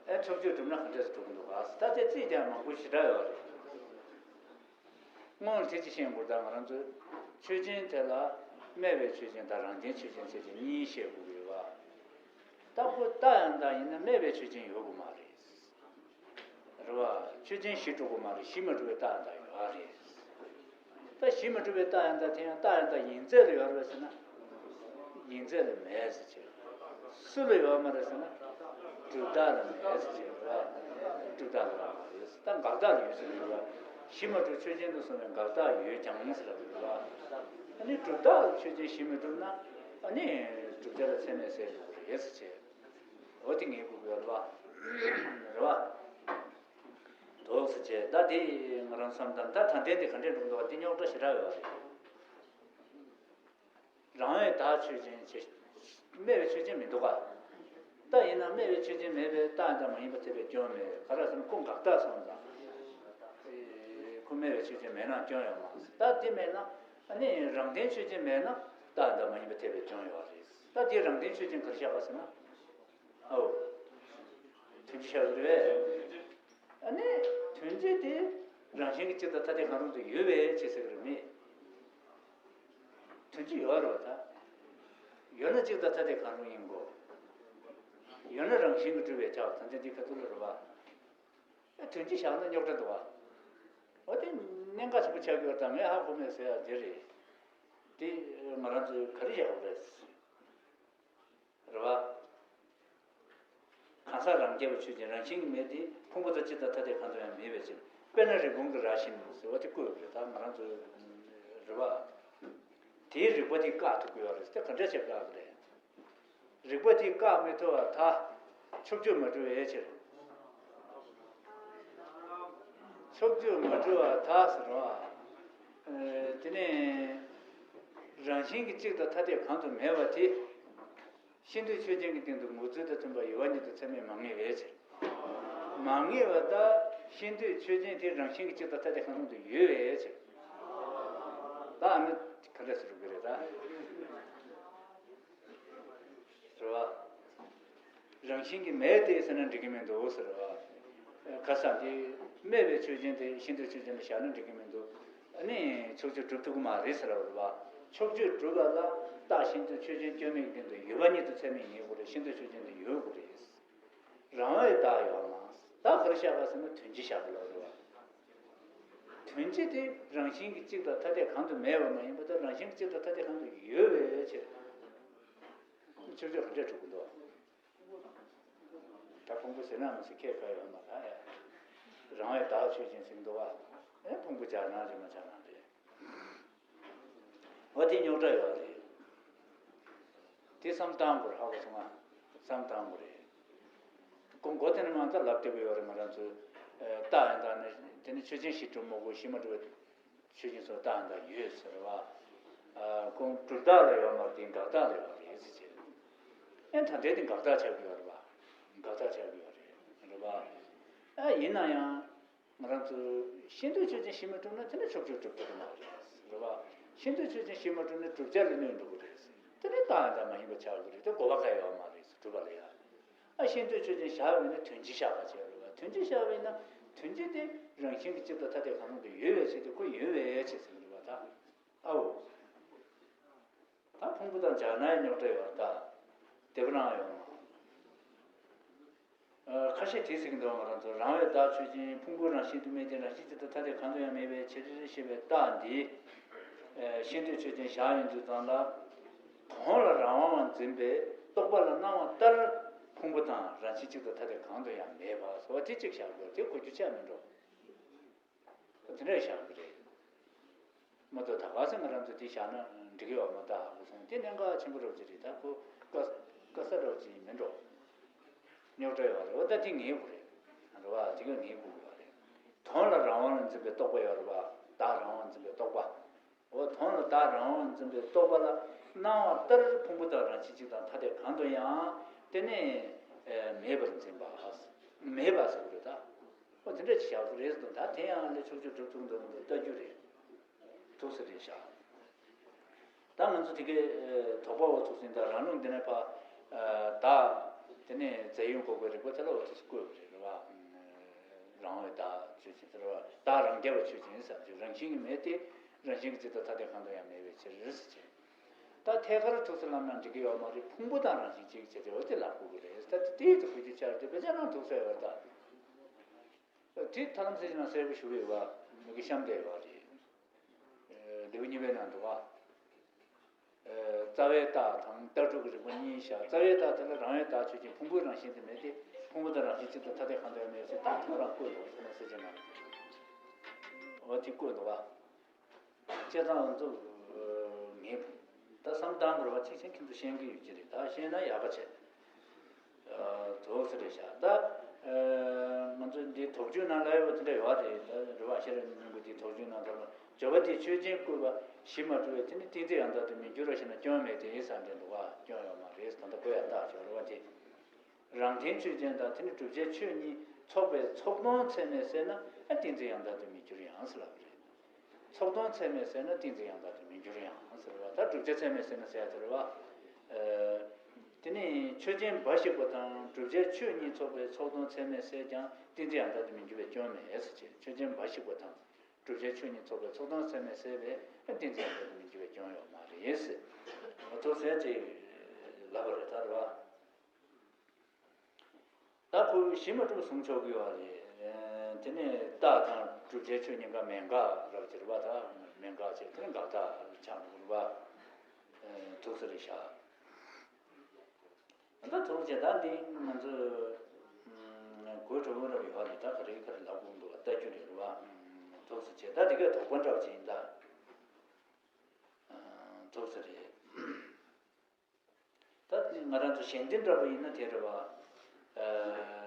ཨ་ཕྱོགས་ཆོས་གྲུབ་ན་ག་འདྲས་སུ་གྲུབ་ཀྱི་འདུག་ག་ད་དེ་རྩིས་ཀྱང་མང་པོ་ཞེ་དྲག་ཡོད་རེད། སྔོན་ལ་དེ་ཅི་ཤེས་དགོས། ད་ང་རང་ཚོས་ཆོས་ཅན་དེ་ལ་སྨྲས་པའི་ཆོས་ཅན་དང་རང་རྟེན་ཆོས་ཅན་ཟེར་ཏེ་གཉིས་བཤད་དགོས་ཀྱི་ཡོད་པ། རྟགས་བཀོད་རྟགས་ཡང་དག་ཡིན་ན་སྨྲས་པའི་ཆོས་ཅན་ཡོད་དགོས་མ་རེད། རེད་བ། ཆོས་ཅན་གཞི་གྲུབ་དགོས་མ་རེད། གཞི་མ་གྲུབ་པའི་རྟགས་ཡང་དག་ཡོད་རེད། ད་གཞི་མ་གྲུབ་པའི་རྟགས་ཡང་དག་དེ་ཡང་རྟགས་ཡང་དག་ཡིན་ཚད་ལ་ཡོད་རེད་པས་ཟེར་ན། ཡིན་ཚད་ལ་མེད་ཟེར་བྱས། སུ་ལ་ཡོད་མ་རེད་ཟེར་ན། གྲུབ་རྟགས་ལ་མེད་ཟེར་བྱས་རེད་བ། གྲུབ་རྟགས་ལ་ཡོད་མ་རེད། ད་འགག་རྟགས་ལ་ཡོད་ཟེར་གྱི་རེད་བ། གཞི་མ་གྲུབ་ཆོས་ཅན་དུ་སོང་བའི་འགག་རྟགས་ཡོད་ཀྱང་ཟེར་བ་རེད་བ། ཨ་ནི་གྲུབ་རྟགས་ལ་ཆོས་ཅན་གཞི་མི་གྲུབ་ན་ཨ་ནི་བསྒྲུབ་བྱ་ལ་ཚད་མས་ཟད་འགྲོ་གི་རེད་ཟེར་བྱས། འོ་དེ་ངེས་དགོས་ཀྱི་ཡོད་རེད་བ། རེད་བ། འདུག་ཟེར་བྱས། ད་དེ་ང་རང་བསམ་དང་ད་ད་ལྟའི་དེ་ག་འདྲས་འགྲོ་འདུག་བ། དེ་རྙོག་དྲ་ཞེ་དྲག་ཡོད་རེད། རང་ཡང་དག་ཆོས་ཅན་ཅེས། སྨྲས་པའི་ཆོས་ཅན་མི་འདུག་ག་ད་ཡིན་ན་སྨྲས་པའི་ཆོས་ཅན་མེད་པས་རྟགས་ཡང་དག་མ་ཡིན་པ་ཐེབས་པའི་སྐྱོན་མེད། ག་རེ་ཟེར་ན་ཁོ་འགག་རྟགས་སོང་ཙང་། ཨེ། ཁོ་སྨྲས་པའི་ཆོས་ཅན་མེད་ན་སྐྱོན་ཡོད་མ་རེད། ད་དེ་མེད་ན་ཨ་ནི་རང་རྟེན་ཆོས་ཅན་མེད་ན་རྟགས་ཡང་དག་མ་ཡིན་པ་ཐེབས་པའི་སྐྱོན་ཡོད་རེད། ད་དེ་རང་རྟེན་ཆོས་ཅན་ག་རེ་བཞག་པ་ཟེར་ན། ཨོ། དོན་སྤྱི་བཞག་གི་རེད། ཨ་ནི་དོན་སྤྱི་དེ་རང་བཞིན་གྱིས་གཅིག་དང་ཐ་དད་གང་རུང་དུ་ཡོད་པའི་ཕྱིར་ཟེར་གྱི་རེད་མེད། དོན་སྤྱི་ཡོད་རེད་བ་ད། ཡོད་ན་གཅིག་དང་ཐ་དད་གང་རུང་ཡིན་དགོས། ཡོད་ན་རང་བཞིན་གྱིས་གྲུབ་པའི་ཆ་ད་ལྟ་འདི་ག་ཚོད་ལ་རེད་བ། ཨ་དོན་སྤྱི་བཞག་ན་རྙོག་དྲ་འདུག་བ། འོ་དེ་གནད་འགག་ཆེན་པོ་ཆགས་ཀྱི་ཡོད་ད། ངས་ཧ་གོ་མེད་ཟེར་ཡ་དེ་རེད། དེ་ང་རང་ཚོས་ག་རེ་བཞག་དགོས་རེད། རེད་བ། གང་ཟག་རང་རྐྱ་བའི་ཆོས་ཅན་རང་བཞིན་གྱིས་མེད་དེ། ཕུང་པོ་དང་གཅིག་དང་ཐ་དད་གང་དུ་ཡང་མེད་པའི་ཕྱིར། དཔེར་ན་རི་བོང་གི་རྭ་བཞིན་ཟེར་བ་དེ་བཀོད་ཡོད་རེད། ད་ང་རང་ཚོ་རེད་བ། དེའི་རིགས་པ་དེ་བཀག་ཐུབ་ཀྱི་ཡོད་རེད། དེ་ག་འདྲ་བྱས་བཀག་གི་རེད། རིགས་པ་དེ་བཀག་མི་ཐུབ་པར་ཐལ། ཕྱོགས་ཆོས་མ་གྲུབ་པའི་ཕྱིར། ཕྱོགས་ཆོས་མ་གྲུབ་པར་ཐལ་ཟེར་བ། ཨེ། དེ་ནས་རང་བཞིན་གྱིས་གཅིག་དང་ཐ་དད་གང་དུ་མེད་པ་དེ། ཤེས་འདོད་ཆོས་ཅན་གྱི་སྟེང་དུ་ངོས་འཛིན་དང་མཐུན་པ་ཡོད་པ་ཉིད་དུ་ཚད་མས་མ་ངེས་པའི་ཕྱིར། མ་ངེས་པ་ད་ཤེས་འདོད་ཆོས་ཅན་དེ་རང་བཞིན་གྱིས་གཅིག་དང་ཐ་དད་གང་རུང་དུ་ཡོད་པའི་ཕྱིར། ད་ཨ་ནི་ག་འདྲ་ཟེར་དགོས་རེད་ད། རེད་བ། རང་བཞིན་གྱིས་མེད་དེ་ཟེར་ན་འགྲིག་གི་མི་འདུག་ཟེར་བ། ཁ་སང་དེ་སྨྲས་པའི་ཆོས་ཅན་དེ་ཤེས་འདོད་ཆོས་ཅན་ལ་བཞག་ན་འགྲིག་གི་མི་འདུག་ཨ་ནི་ཕྱོགས་ཆོས་གྲུབ་ཐུབ་ཀྱི་མ་རེད་ཟེར་བ་རེད་བ། ཕྱོགས་ཆོས་གྲུབ་པ་ལ་རྟགས་ཤེས་འདོད་ཆོས་ཅན་སྐྱོན་མེད་ཀྱི་སྟེང་དུ་ཡོད་པ་ཉིད་དུ་ཚད་མས་ངེས་དགོས་རེད། ཤེས་འདོད་ཆོས་ཅན་དེ་ཡོད་དགོས་རེད། རང་བའི་བདག་ཡོད་མ། བདག་ག་རེ་བཞག་པ་ཟེར་ན་དོན་སྤྱི་བཞག་པ་ལ་རེད་བ། དོན་སྤྱི་དེ་རང་བཞིན་གྱིས་གཅིག་དང་ཐ་དད་གང་དུ་མེད་པ་མ་ཡིན་པ་དང་། རང་བཞིན་གྱིས་གཅིག་དང་ཐ་དད་གང་དུ་ཡོད་པའི་ཕྱིར། ཕྱོགས་ཆོས་ག་འདྲས་གྲུབ་ཀྱི་འདུག་ད་ཕུང་པོ་ཟེར་ན་མི་ཟེར་ཁྱད་པར་ཡོད་མ་རེད། རང་བའི་བདག་ཆོས་ཅན་ཟེར་གྱི་འདུག་བ། ཨེ་ཕུང་པོ་སྦྱར་ན་རེད་མ་སྦྱར་ན་རེད། འོ་དེ་རྙོག་དྲ་ཡོད་རེད། དེ་བསམ་བཏང་དགོས་རེད། ཧ་གོ་སོང་ང་། བསམ་བཏང་དགོས་རེད། ཁོང་མགོ་དེ་ནས་མ་ད་ལབ་བསྡད་ཀྱི་ཡོད་རེད། ང་རང་ཚོས་ཨ་རྟགས་ཡང་དག་ནི་དེ་ནི་ཆོས་ཅན་གཞི་གྲུབ་མོ་གོ་གཞི་མ་གྲུབ་པའི་ཆོས་ཅན་སོགས་རྟགས་ཡང་དག་ཡོད་ཟེར་བ། ཨ་ཁོང་གྲུབ་རྟགས་ལ་ཡོད་མ་རེད། དེ་འགག་རྟགས་ལ་ཡོད་རེད་ཟེར་བྱས། ཨེ་ད་ལྟའི་དེ་འགག་རྟགས་ཆགས་ཀྱི་ཡོད་རེད་བ། འགག་རྟགས་ཆགས་ཀྱི་ཡོད་རེད། རེད་བ། ཨ་ཡིན་ན་ཡང་། ང་རང་ཚོས་ཤེས་འདོད་ཆོས་ཅན་གཞི་མ་གྲུབ་ན་དེ་ནི་ཕྱོགས་ཆོས་གྲུབ་ཐུབ་ཀྱི་མ་རེད། རེད་བ། ཤེས་འདོད་ཆོས་ཅན་གཞི་མ་གྲུབ་ན་བསྒྲུབ་བྱ་ལ་གནོད་འགྲོ་གི་རེད། དེ་ནི་རྟགས་ཡང་དག་མ་ཡིན་པ་ཆགས་ཀྱི་རེད། དེ་གོ་བ་ག་ཡོད་མ་རེད། གྲུབ་པ་ལ་ཡ། ཨ་ཤེས་འདོད་ཆོས་ཅན་བཞག་པ་ཡིན་ན་དོན་སྤྱི་བཞག་པ་བྱས་རེད་བ། དོན་སྤྱི་བཞག་པ་ཡིན་ན་དོན་སྤྱི་དེ་རང་བཞིན་གྱིས་གཅིག་དང་ཐ་དད་གང་རུང་དུ་ཡོད་པའི་ཕྱིར་ཏེ་ཁོ་ཡོད་པའི་ཕྱིར་ཟེར་གྱི་འདུག་པ། ད་ཨའོ། ད་ཕུང་པོ་དང་སྦྱར་ན་རྙོག་དྲ་ཡོད་པ། ད་དེ་པ་རང་ཡོང་། ཁ་ཤས་དེ་ཟེར་གྱི་འདུག་ང་རང་ཚོ་རང་བའི་བདག་ཆོས་ཅན། ཕུང་པོ་རང་བཞིན་དུ་མེད་དེ། རང་བཞིན་གཅིག་དང་ཐ་དད་གང་དུ་ཡང་མེད་པའི་ཕྱིར་ཞེས་པའི་རྟགས་འདི་ཤེས་འདོད་ཆོས་ཅན་བཞག་ཡོང་དུས་ཙམ་ལ། དོན་ལ་རང་དབང་བ་འཛིན་པའི་རྟོག་པ་ལ་སྣང་བ་ལྟར་ཕུང་པོ་དང་རང་བཞིན་གཅིག་དང་ཐ་དད་གང་དུ་ཡང་མེད་པ་སོགས་དེ་གཅིག་བཞག་དགོས། དེ་གོ་རྒྱུ་ཆགས་མི་འགྲོ། དེ་འདྲ་བཞག་གི་རེད། མ་གཏོགས་ད་ག་ཚོད་ང་རང་ཚོ་དེ་བཞག་ན་འགྲིག་གི་ཡོད་མ་རེད། ད་ག་ཚོད་དེ་གནད་འགག་ཆེན་པོ་རེད་ཅེས་རེད། ད་ཁོ་དཀའ་དཀའ་ས་རེད་ཅེས་མིན་འགྲོ། རྙོག་དྲ་ཡོད་རེད། འོ་ད་དེ་ངེས་དགོས་རེད། རེད་བ། དེ་ག་ངེས་དགོས་ཀྱི་ཡོད་རེད། དོན་ལ་རང་དབང་འཛིན་པའི་རྟོག་པ་ཡོད་རེད་བ། བདག་རང་དབང་འཛིན་པའི་རྟོག་པ། འོ་དོན་ལ་བདག་རང་དབང་འཛིན་པའི་རྟོག་པ་ལ་སྣང་བ་ལྟར་ཕུང་པོ་དང་རང་བཞིན་གཅིག་དང་ཐ་དད་གང་དུ་ཡང་དེ་ནི་མེད་པར་འཛིན་པ། མེད་པ་ཟེར་དགོས་རེད་ད། ཨོ་དེ་འདྲ་ཅིག་བཞག་དགོས་རེད་ཟེར་དུས། ད་དེ་ཡང་ལས་ཕྱོགས་ཆོས་སྒྲུབ་ཐུབ་འདུག་མི་འདུག་ལྟ་རྒྱུ་རེད། ཐུགས་སུ་རེད་བཞག་ད་ང་ཚོ་དེ་གའི་དོགས་པ་འོ་ཐུགས་སུ་ཡིན། ད་རང་ལུགས་འདི་ནས་ཕ་བདག་དེ་ནས་རྫས་ཡོད་འགོག་པའི་རིགས་པ་དེ་ལ་འོ་ཐུགས་སུ་བཀོད་པ་རེད། རེད་བ། རང་བའི་བདག་ཆོས་ཅན་དེ་རེད་བ། བདག་རང་རྐྱ་བ་ཆོས་ཅན་ཟེར་རྒྱུ་རང་བཞིན་གྱིས་མེད་དེ། རང་བཞིན་གྱིས་གཅིག་དང་ཐ་དད་གང་དུ་ཡང་མེད་པའི་ཕྱིར་ཟེར་བྱས། ད་ཐད་ཀར་ཐུགས་སུ་ལབ་ན་འགྲིག་གི་ཡོད་མ་རེད། ཕུང་པོ་དང་རང་བཞིན་གཅིག་བྱས་ཏེ་འོ་དེ་ལབ་དགོས་ཀྱི་རེད། ད་དེ་དེའི་ཚེ་གོ་རྒྱུ་ཆགས་ཏེ་དཔེ་ཆ་ནང་འདུག་ཟེར་བ་ད། དེ་ཐར་ལམ་གསལ་བྱེད་ནང་གསལ་པོ་ཞུ་ཡོད་པ་མི་དགེ་གཤམ་དེ་ཡོད་རེད། ལེའུ་གཉིས་པའི་ནང་འདུག་བ། རྩ་བའི་རྟགས་དང་ལྟག་ཕྲུག་གི་རིགས་པ་གཉིས་བཞག་རྩ་བའི་རྟགས་དེ་ལ་རང་བའི་བདག་ཆོས་ཅན། ཕུང་པོའི་རང་བཞིན་དུ་མེད་དེ། ཕུང་པོ་དང་རང་བཞིན་གཅིག་དང་ཐ་དད་གང་དུ་ཡང་མེད་ཟེར། ད་ཐོ་རངས་བཀོད་འདུག་བ། ཐ་ན་གསལ་བྱེད་ནང་འོ་དེ་བཀོད་འདུག་བ། བྱས་ཙང་ང་ཚོ་ངའི་བུ་ད་བསམ་བཏང་དགོས་པ་གཅིག་བྱས་ཁྱེད་ཚོ་ཤེས་ཀྱི་ཡོད་ཀྱི་རེད། ད་ཤེས་ན་ཡག་པ་བྱས། ཐུགས་སུ་རེད་བཞག་ད་ང་ཚོ་འདི་དོགས་གཅོད་ནང་ལ་ཡོད་པ་དེ་འདྲ་ཡོད་རེད། ད་རེད་བ། ཤེས་རབ་སྙིང་པོ་འདི་དོགས་གཅོད་ནང་ལ་བརྗོད་པ་འདི་ཆོས་ཅན་བཀོད་པ་གཞི་མ་གྲུབ་པའི་དེ་ནི་ཏིང་འཛིན་ཡང་དག་ཏུ་མི་འགྱུར་རོ་ཞེ་ན་སྐྱོན་མེད་དེ་ཡིན་བསམ་དེ་འདུག་བ། སྐྱོན་ཡོད་མ་རེད། ད་ལྟ་བཀོད་ཡ་བཏགས་བྱས་རེད་བ། དེ་རང་མཚན་ཆོས་ཅན་དང་དེ་ནི་བསྒྲུབ་བྱའི་ཆོས་གཉིས་ཚོགས་པའི་ཚོགས་དོན་ཚད་མས་བསལ་ན་ཨ་ཏིང་འཛིན་ཡང་དག་ཏུ་མི་འགྱུར་ཡང་ཟེར་ལབ་པ་རེད། ཚོགས་དོན་ཚད་མས་བསལ་ན་ཏིང་འཛིན་ཡང་དག་ཏུ་མི་འགྱུར་ཡང་ཟེར་བ། ད་བསྒྲུབ་བྱ་ཚད་མས་བསལ་ན་ཟེར་ཡ་དེ་རེད་བ། དེ་ནི་ཆོས་ཅན་འབའ་ཞིག་པ་དང་བསྒྲུབ་བྱའི་ཆོས་གཉིས་ཚོགས་པའི་ཚོགས་དོན་ཚད་མས་བསལ་ཀྱང་ཏིང་འཛིན་ཡང་དག་ཏུ་མི་འགྱུར་བའི་སྐྱོན་མེད་ཟེར་བྱས། ཆོས་ཅན་འབའ་ཞིག་པ་དང་བསྒྲུབ་བྱའི་ཆོས་གཉིས་ཚོགས་པའི་ཚོགས་དོན་ཚད་མས་བསལ་བས་ཏིང་འཛིན་ཡང་དག་ཏུ་མི་འགྱུར་བའི་སྐྱོན་ཡོད་མ་རེད་ཟེར། ཐུགས་སུ་ཅིག་ལབ་པ་རེད། ད་རེད་བ། ད་ཁོ་གཞི་མ་གྲུབ་གསུང་ཆོག་གི་ཡོད་རེད། དེ་ནས་རྟགས་དང་བསྒྲུབ་བྱའི་ཆོས་གཉིས་ཀ་མེད་དགག་རབ་ཅིག་རེད་བ། ད་མེད་དགག་བྱས་དེ་ནས་དགག་རྟགས་ཆགས་འགྲོ་གི་རེད་བ། ཐུགས་སུ་རེད་བཞག་ད་ཐུགས་རྗེ་ད་འདི་ང་ཚོས་གོས་དྲུག་པོ་རབ་ཡོད་རེད། ད་ག་རེ་ག་རེ་ལབ་དགོས་འདུག་ལྟ་རྒྱུ་རེད་བ། ཐུགས་སུ་ཆེ། ད་འདི་ག་དོགས་པ་འདྲ་བ་ཅིག་ཡིན་ད། ཐུགས་སུ་རེད། ད་ང་རང་ཚོ་གཞན་སྡེ་འདྲ་པོ་ཡིན་ན་དེ་རེད་བ།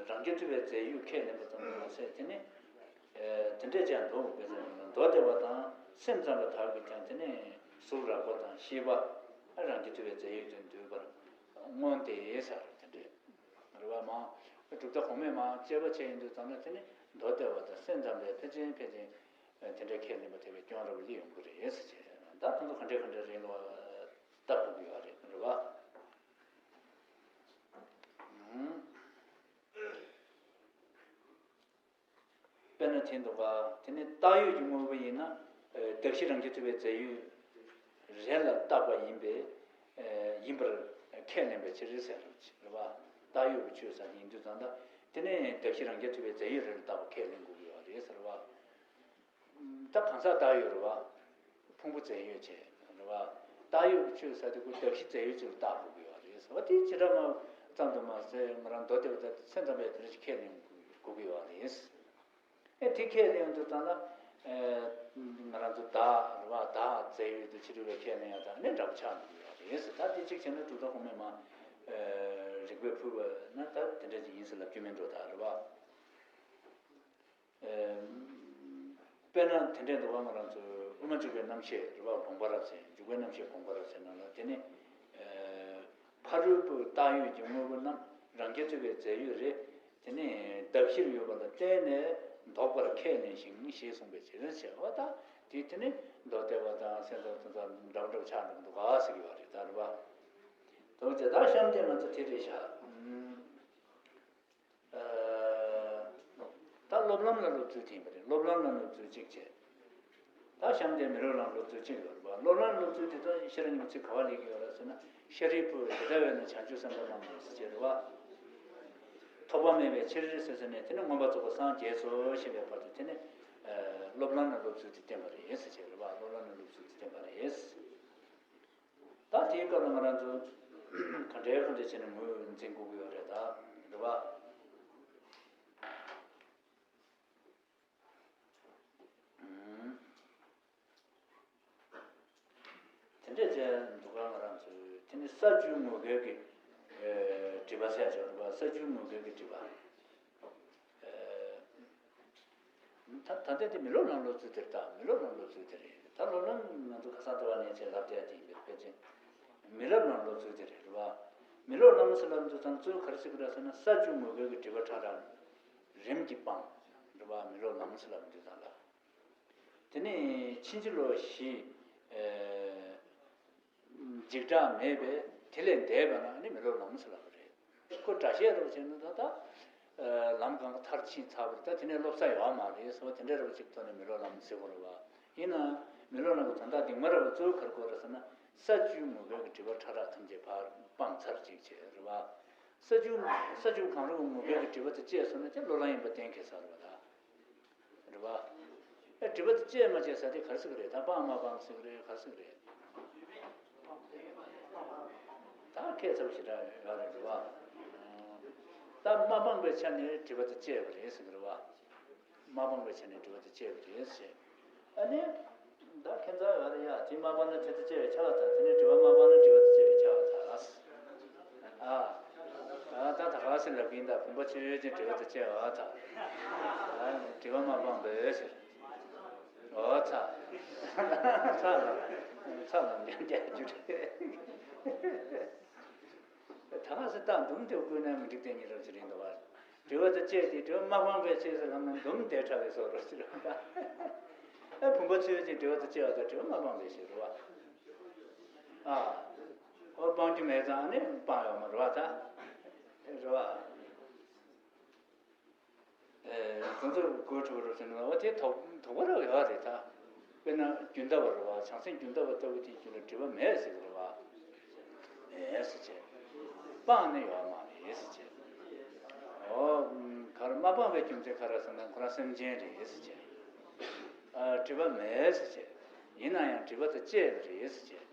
རང་རྐྱ་ཐུབ་པའི་རྫས་ཡོད་ཁས་ལེན་པ་ཙམ་དུ་མ་ཟད་དེ་ནི། དེ་འདྲས་ཀྱང་འདུག་ག་མདོ་སྡེ་པ་དང་སེམས་ཙམ་པ་དག་གིས་ཀྱང་དེ་ནི་གཟུགས་རགས་པ་དང་ཤེས་པ་རང་རྐྱ་ཐུབ་པའི་རྫས་ཡོད་དུ་འདུས་པར་མངོན་ཏེ་ཟེར་དེ་འདྲས་རེད་བ། མ་གྲུབ་མཐའ་གོང་མས་མ་དཔྱད་པ་བྱས་ཡིན་དུས་ཙམ་ན་དེ་ནི་མདོ་སྡེ་པ་དང་སེམས་ཙམ་པས་ཕལ་ཆེར་ཕལ་ཆེར་དེ་འདྲས་ཁས་ལེན་པ་དེ་བས་སྐྱོན་རབ་སླེབས་ཡོང་གི་རེད་ཟེར་བྱས། ད་ཁོང་ཚོ་ག་འདྲས་ག་འདྲས་རེད་ལོ། ལྟ་དགོས་ཀྱི་ཡོད་རེད། རེད་བ། དཔེར་ན་དེ་འདུག་ག་དེ་ནི་བཏགས་ཡོད་ཀྱི་དངོས་པོ་ཡིན་ན། གདགས་གཞི་རང་རྐྱ་ཐུབ་པའི་རྫས་ཡོད་རེད་ལ་བཏགས་པ་ཡིན་པས། ཡིན་པར་ཁས་ལེན་པའི་ཕྱིར་ཟེར་རེད་བ། བཏགས་ཡོད་ཀྱི་ཆོས་ཟེར་ཡིན་དུས་ཙང་ད་དེ་ནི་གདགས་གཞི་རང་རྐྱ་ཐུབ་པའི་རྫས་ཡོད་རེད་ལ་བཏགས་པ་ཁས་ལེན་དགོས་ཀྱི་ཡོད་རེད་ཟེར་བ། ད་གང་ཟག་བཏགས་ཡོད་རེད་བ། ཕུང་པོ་རྫས་ཡོད་བྱས་རེད་བ། བཏགས་ཡོད་ཀྱི་ཆོས་ཟེར་དུས་ཁོ་གདགས་གཞི་རྫས་ཡོད་ཅིག་ལ་བཏགས་དགོས་ཀྱི་ཡོད་རེད་ཟེར་བ། དེ་བྱེ་བྲག་སྨྲ་བ་ཙམ་དུ་མ་ཟད་ང་རང་མདོ་སྡེ་པ་དང་སེམས་ཙམ་པས་དེ་འདྲ་ཞིག་ཁས་ལེན་དགོས་ཀྱི་ཡོད་རེད། ཨེ་དེ་ཁས་ལེན་དུས་ཙམ་ན། ང་རང་ཚོ་བདག་རེད་བ། བདག་རྫས་ཡོད་དུ་ཕྱི་རོལ་པས་ཁས་ལེན་ཡ་དང་ནི་འདྲ་པོ་ཆགས་འགྲོ་གི་ཡོད་རེད་ཟེར། ད་དེ་གཅིག་བྱས་ན་གྲུབ་མཐའ་གོང་མས་མ། རིགས་པས་ཕུལ་བ་ན་ད་དེ་འདྲ་ཅིག་ཡིན་ཟེར་ལབ་རྒྱུ་མིན་འགྲོ་ད་རེད་བ། དཔེར་ན་དེ་འདྲའི་འདུག་ག་ང་རང་ཚོ་དབུ་མ་འཇུག་པའི་རྣམ་བཤད་རེད་བ། དགོངས་པ་རབ་གསལ། འཇུག་པའི་རྣམ་བཤད་དགོངས་པ་རབ་གསལ་ནང་ལ་དེ་ནི། ཕ་རོལ་པོའི་བཏགས་ཡོད་ཀྱི་དངོས་པོ་རྣམས་རང་རྐྱ་ཐུབ་པའི་རྫས་ཡོད་རེད། དེ་ནི་གདགས་གཞིར་ཡོད་པ་ལ་བརྟེན་ནས་ལྡོག་པར་ཁས་ལེན་ཞིང་ཞེས་གསུངས་པའི་ཕྱིར་ཟེར་བ་དང་དེ་དེ་ནི་མདོ་སྡེ་པ་དང་སེམས་ཙམ་དང་འདྲ་འདྲ་ཆགས་འགྲོ་གི་འདུག་ག་ཟེར་གྱི་ཡོད་རེད་ད་རེད་བ། དོན་ཅི་ད་གཤམ་དེ་ང་ཚོ་དེ་རེད་བཞག་སློབ་ལམ་ལ་སློབ་ཚུལ་དེ་ཡིན་པ་རེད། སློབ་ལམ་ལ་སློབ་ཚུལ་གཅིག་བྱས། ད་གཤམ་དེ་མི་སློབ་ལམ་སློབ་ཚུལ་གཅིག་ཡོད་རེད་པ། སློབ་ལམ་སློབ་ཚུལ་དེ་ད་ཤེས་རབ་སྙིང་པོ་ཚིག་ག་བ་ལེགས་ཡོད་རེད་ཟེར་ན། ཤཱ་རིའི་བུ། དེ་ལྟ་བས་ན་བྱང་ཆུབ་སེམས་དཔའ་རྣམས་ལ་ཟེར་བྱས་རེད་པ། ཐོགས་པ་མེད་པའི་ཕྱིར་ཟེར་ཟེར་ནས་དེ་ནས་མངོན་པར་རྫོགས་པར་སངས་རྒྱས་སོ་ཞེས་པའི་བར་དུ་དེ་ནས་སློབ་ལམ་ལ་སློབ་ཚུལ་དེ་བསྟན་པ་རེད་ཟེར་བྱས་རེད་པ། སློབ་ལམ་ལ་སློབ་ཚུལ་དེ་བསྟན་པ་རེད། ད་དེའི་སྐབས་ལ་ང་རང་ཚོ་ག་འདྲའི་ག་འདྲ་བྱས་ནས་ངོས་འཛིན་དགོས་ཀྱི་ཡོད་རེད་ད། རེད་པ། དེ་འདྲས་བྱས་འདུག་ག་ང་རང་ཚོས་དེ་ནི་ས་བཅུའི་ངོ་སྐལ་གྱི་སྒྲིབ་པ་ཟེར་ཡག་ཅིག་ཡོད་རེད་པ། ས་བཅུའི་ངོ་སྐལ་གྱི་སྒྲིབ་པ། ད་ད་ལྟ་དེ་མི་སློབ་ལམ་སློབ་ཚུལ་དེ་རེད་ད། མི་སློབ་ལམ་སློབ་ཚུལ་དེ་རེད། ད་སློབ་ལམ་ང་ཚོ་ཁ་སང་དེ་བ་ནས་བྱས་ལབ་བསྡད་དེ་ཡིན་པས་ཕལ་ཆེར་མི་སློབ་ལམ་སློབ་ཚུལ་དེ་རེད་རེད་པ། མི་སློབ་ལམ་ཟེར་ལབ་དུས་ཙམ་གཙོ་བོ་ག་རེ་ཟེར་གྱི་རེད་ཟེར་ན། ས་བཅུ་ངོ་སྐལ་གྱི་སྒྲིབ་པ་ཕྲ་རགས་རིམ་གྱིས་སྤངས་རེད་པ། མི་སློབ་ལམ་ཟེར་ལབ་དུས་ཙམ་ལ། དེ་ནས་ཕྱིན་ཅི་ལོག་བཞི། འཇིགས་སྐྲག་མེད་པས་དེ་ལས་འདས་པ་ན་ནི་མི་སློབ་ལམ་ཟེར་ལབ་པ་རེད། ཁོ་སྒྲ་བཤད་རོགས་བྱས་ན་ད་ལྟ་ལམ་གང་ག་མཐར་ཕྱིན་ཚར་བ་རེད། ད་དེ་ནས་སློབ་ས་ཡོད་མ་རེད་ཟེར་བ་དེ་འདྲ་རོགས་ཅིག་ཐོག་ནས་མི་སློབ་ལམ་ཟེར་དགོས་རེད་པ། ཡིན་ནའང་མི་སློབ་ལམ་གྱི་དོན་དག་གཏིང་མ་རེད་པ། གཙོ་བོ་ག་རེ་དགོས་རེད་ཟེར་ན། ས་བཅུའི་ངོ་སྐལ་གྱི་སྒྲིབ་པ་ཕྲ་རགས་ཐམས་ཅད་ཕར་སྤངས་ཚར་ཅིག་བྱས་རེད་པ། ས་བཅུ་ས་བཅུ་གང་རུང་གི་ངོ་སྐལ་གྱི་སྒྲིབ་པ་དེ་བཅད་སོང་ན་ཅང་སློབ་ལམ་ཡིན་པ་གཏན་འཁེལ་ཚར་བ་ད། རེད་པ། ཨེ་སྒྲིབ་པ་དེ་བཅད་མ་བཅད་ཟེར་དེ་ག་རེ་ཟེར་གི་རེད། ད་སྤངས་མ་སྤངས་ཟེར་གི་རེད། ག་རེ་ཟེར་གི་རེད། ད་ཁྱད་མཚར་པོ་ཞེ་དྲག་ཡོད་རེད་པ། ད་མ་སྤངས་པའི་ཆ་ནས་སྒྲིབ་པ་དེ་བཅད་པ་རེད་ཟེར་གི་རེད་པ། མ་སྤངས་པའི་ཆ་ནས་སྒྲིབ་པ་དེ་བཅད་པ་རེད་ཟེར། ཨ་ནི། ད་ཁྱད་མཚར་ཡོད་རེད་ཡ། དེ་མ་སྤངས་ན་དེ་དེ་བཅད་པས་ཁྱབ་པར་ཐལ། དེ་ནས་སྒྲིབ་པ་མ་སྤངས་ན་སྒྲིབ་པ་དེ་བཅད་པས་ཁྱབ་པར་ཐལ། ཨ། ད་ད་ག་ཟེར་ལབ་ཀྱིན་ད། བུམ་པ་ཆོས་ཅན་སྒྲིབ་པ་དེ་བཅད་པར་ཐལ། ཨ་ནི་སྒྲིབ་པ་མ་སྤངས་པས་ཟེར། འོ་ཚ། ཚ་ལ་ཚ་ལ་འགྱམ་རྒྱག་རྒྱུ་རེད། ད་ག་ཟེར་ད་འདུམ་དེ་བཀོད་ན་མི་འགྲིག་དེ་ཉིད་རབ་ཅིག་རེད་འདུག་བ། སྒྲིབ་པ་དང་བཅས་ཏེ་སྒྲིབ་པ་མ་སྤངས་པའི་ཕྱིར་ཟེར་ལབ་ན་འདུམ་དེ་ཕྲ་བའི་བཟོ་འདྲ་ཅིག་རེད་པ། ཨེ་བུམ་པ་ཆོས་ཅན་སྒྲིབ་པ་དང་བཅས་པ་དང་སྒྲིབ་པ་མ་སྤངས་པའི་ཕྱིར་རེད་པ། ཨ། འོ་སྤང་རྒྱུ་མེད་ཙང་ནི་སྤངས་ཡོད་མ་རེད་པ་ད། རེད་པ། ཨེ་ཁོ་ཚོ་གོ་ཐུབ་རོགས་ཟེར་ན་འོ་དེ་དོགས་དོགས་པ་རེ་ཡོད་རེད་ད། དཔེར་ན་རྒྱུན་མཐའ་བ་རེད་པ། བྱང་སེམས་རྒྱུན་མཐའ་བ་ལྟ་བུ་དེའི་རྒྱུད་ལ་སྒྲིབ་པ་མེད་ཟེར་གི་རེད་པ། མེད་ཟེར་བྱས། སྤངས་ནས་ཡོད་མ་རེད་ཟེར་བྱས། འོ། ག་རེ་མ་སྤངས་པའི་རྒྱུ་མཚན་ག་རེ་ཟེར་ན་ཁོ་རང་སེམས་ཅན་རེད་ཟེར་བྱས། ཨ་སྒྲིབ་པ་མེད་ཟེར་བྱས། ཡིན་ན་ཡང་སྒྲིབ་པ་དང་བཅས་པ་རེད་ཟེར་བྱས།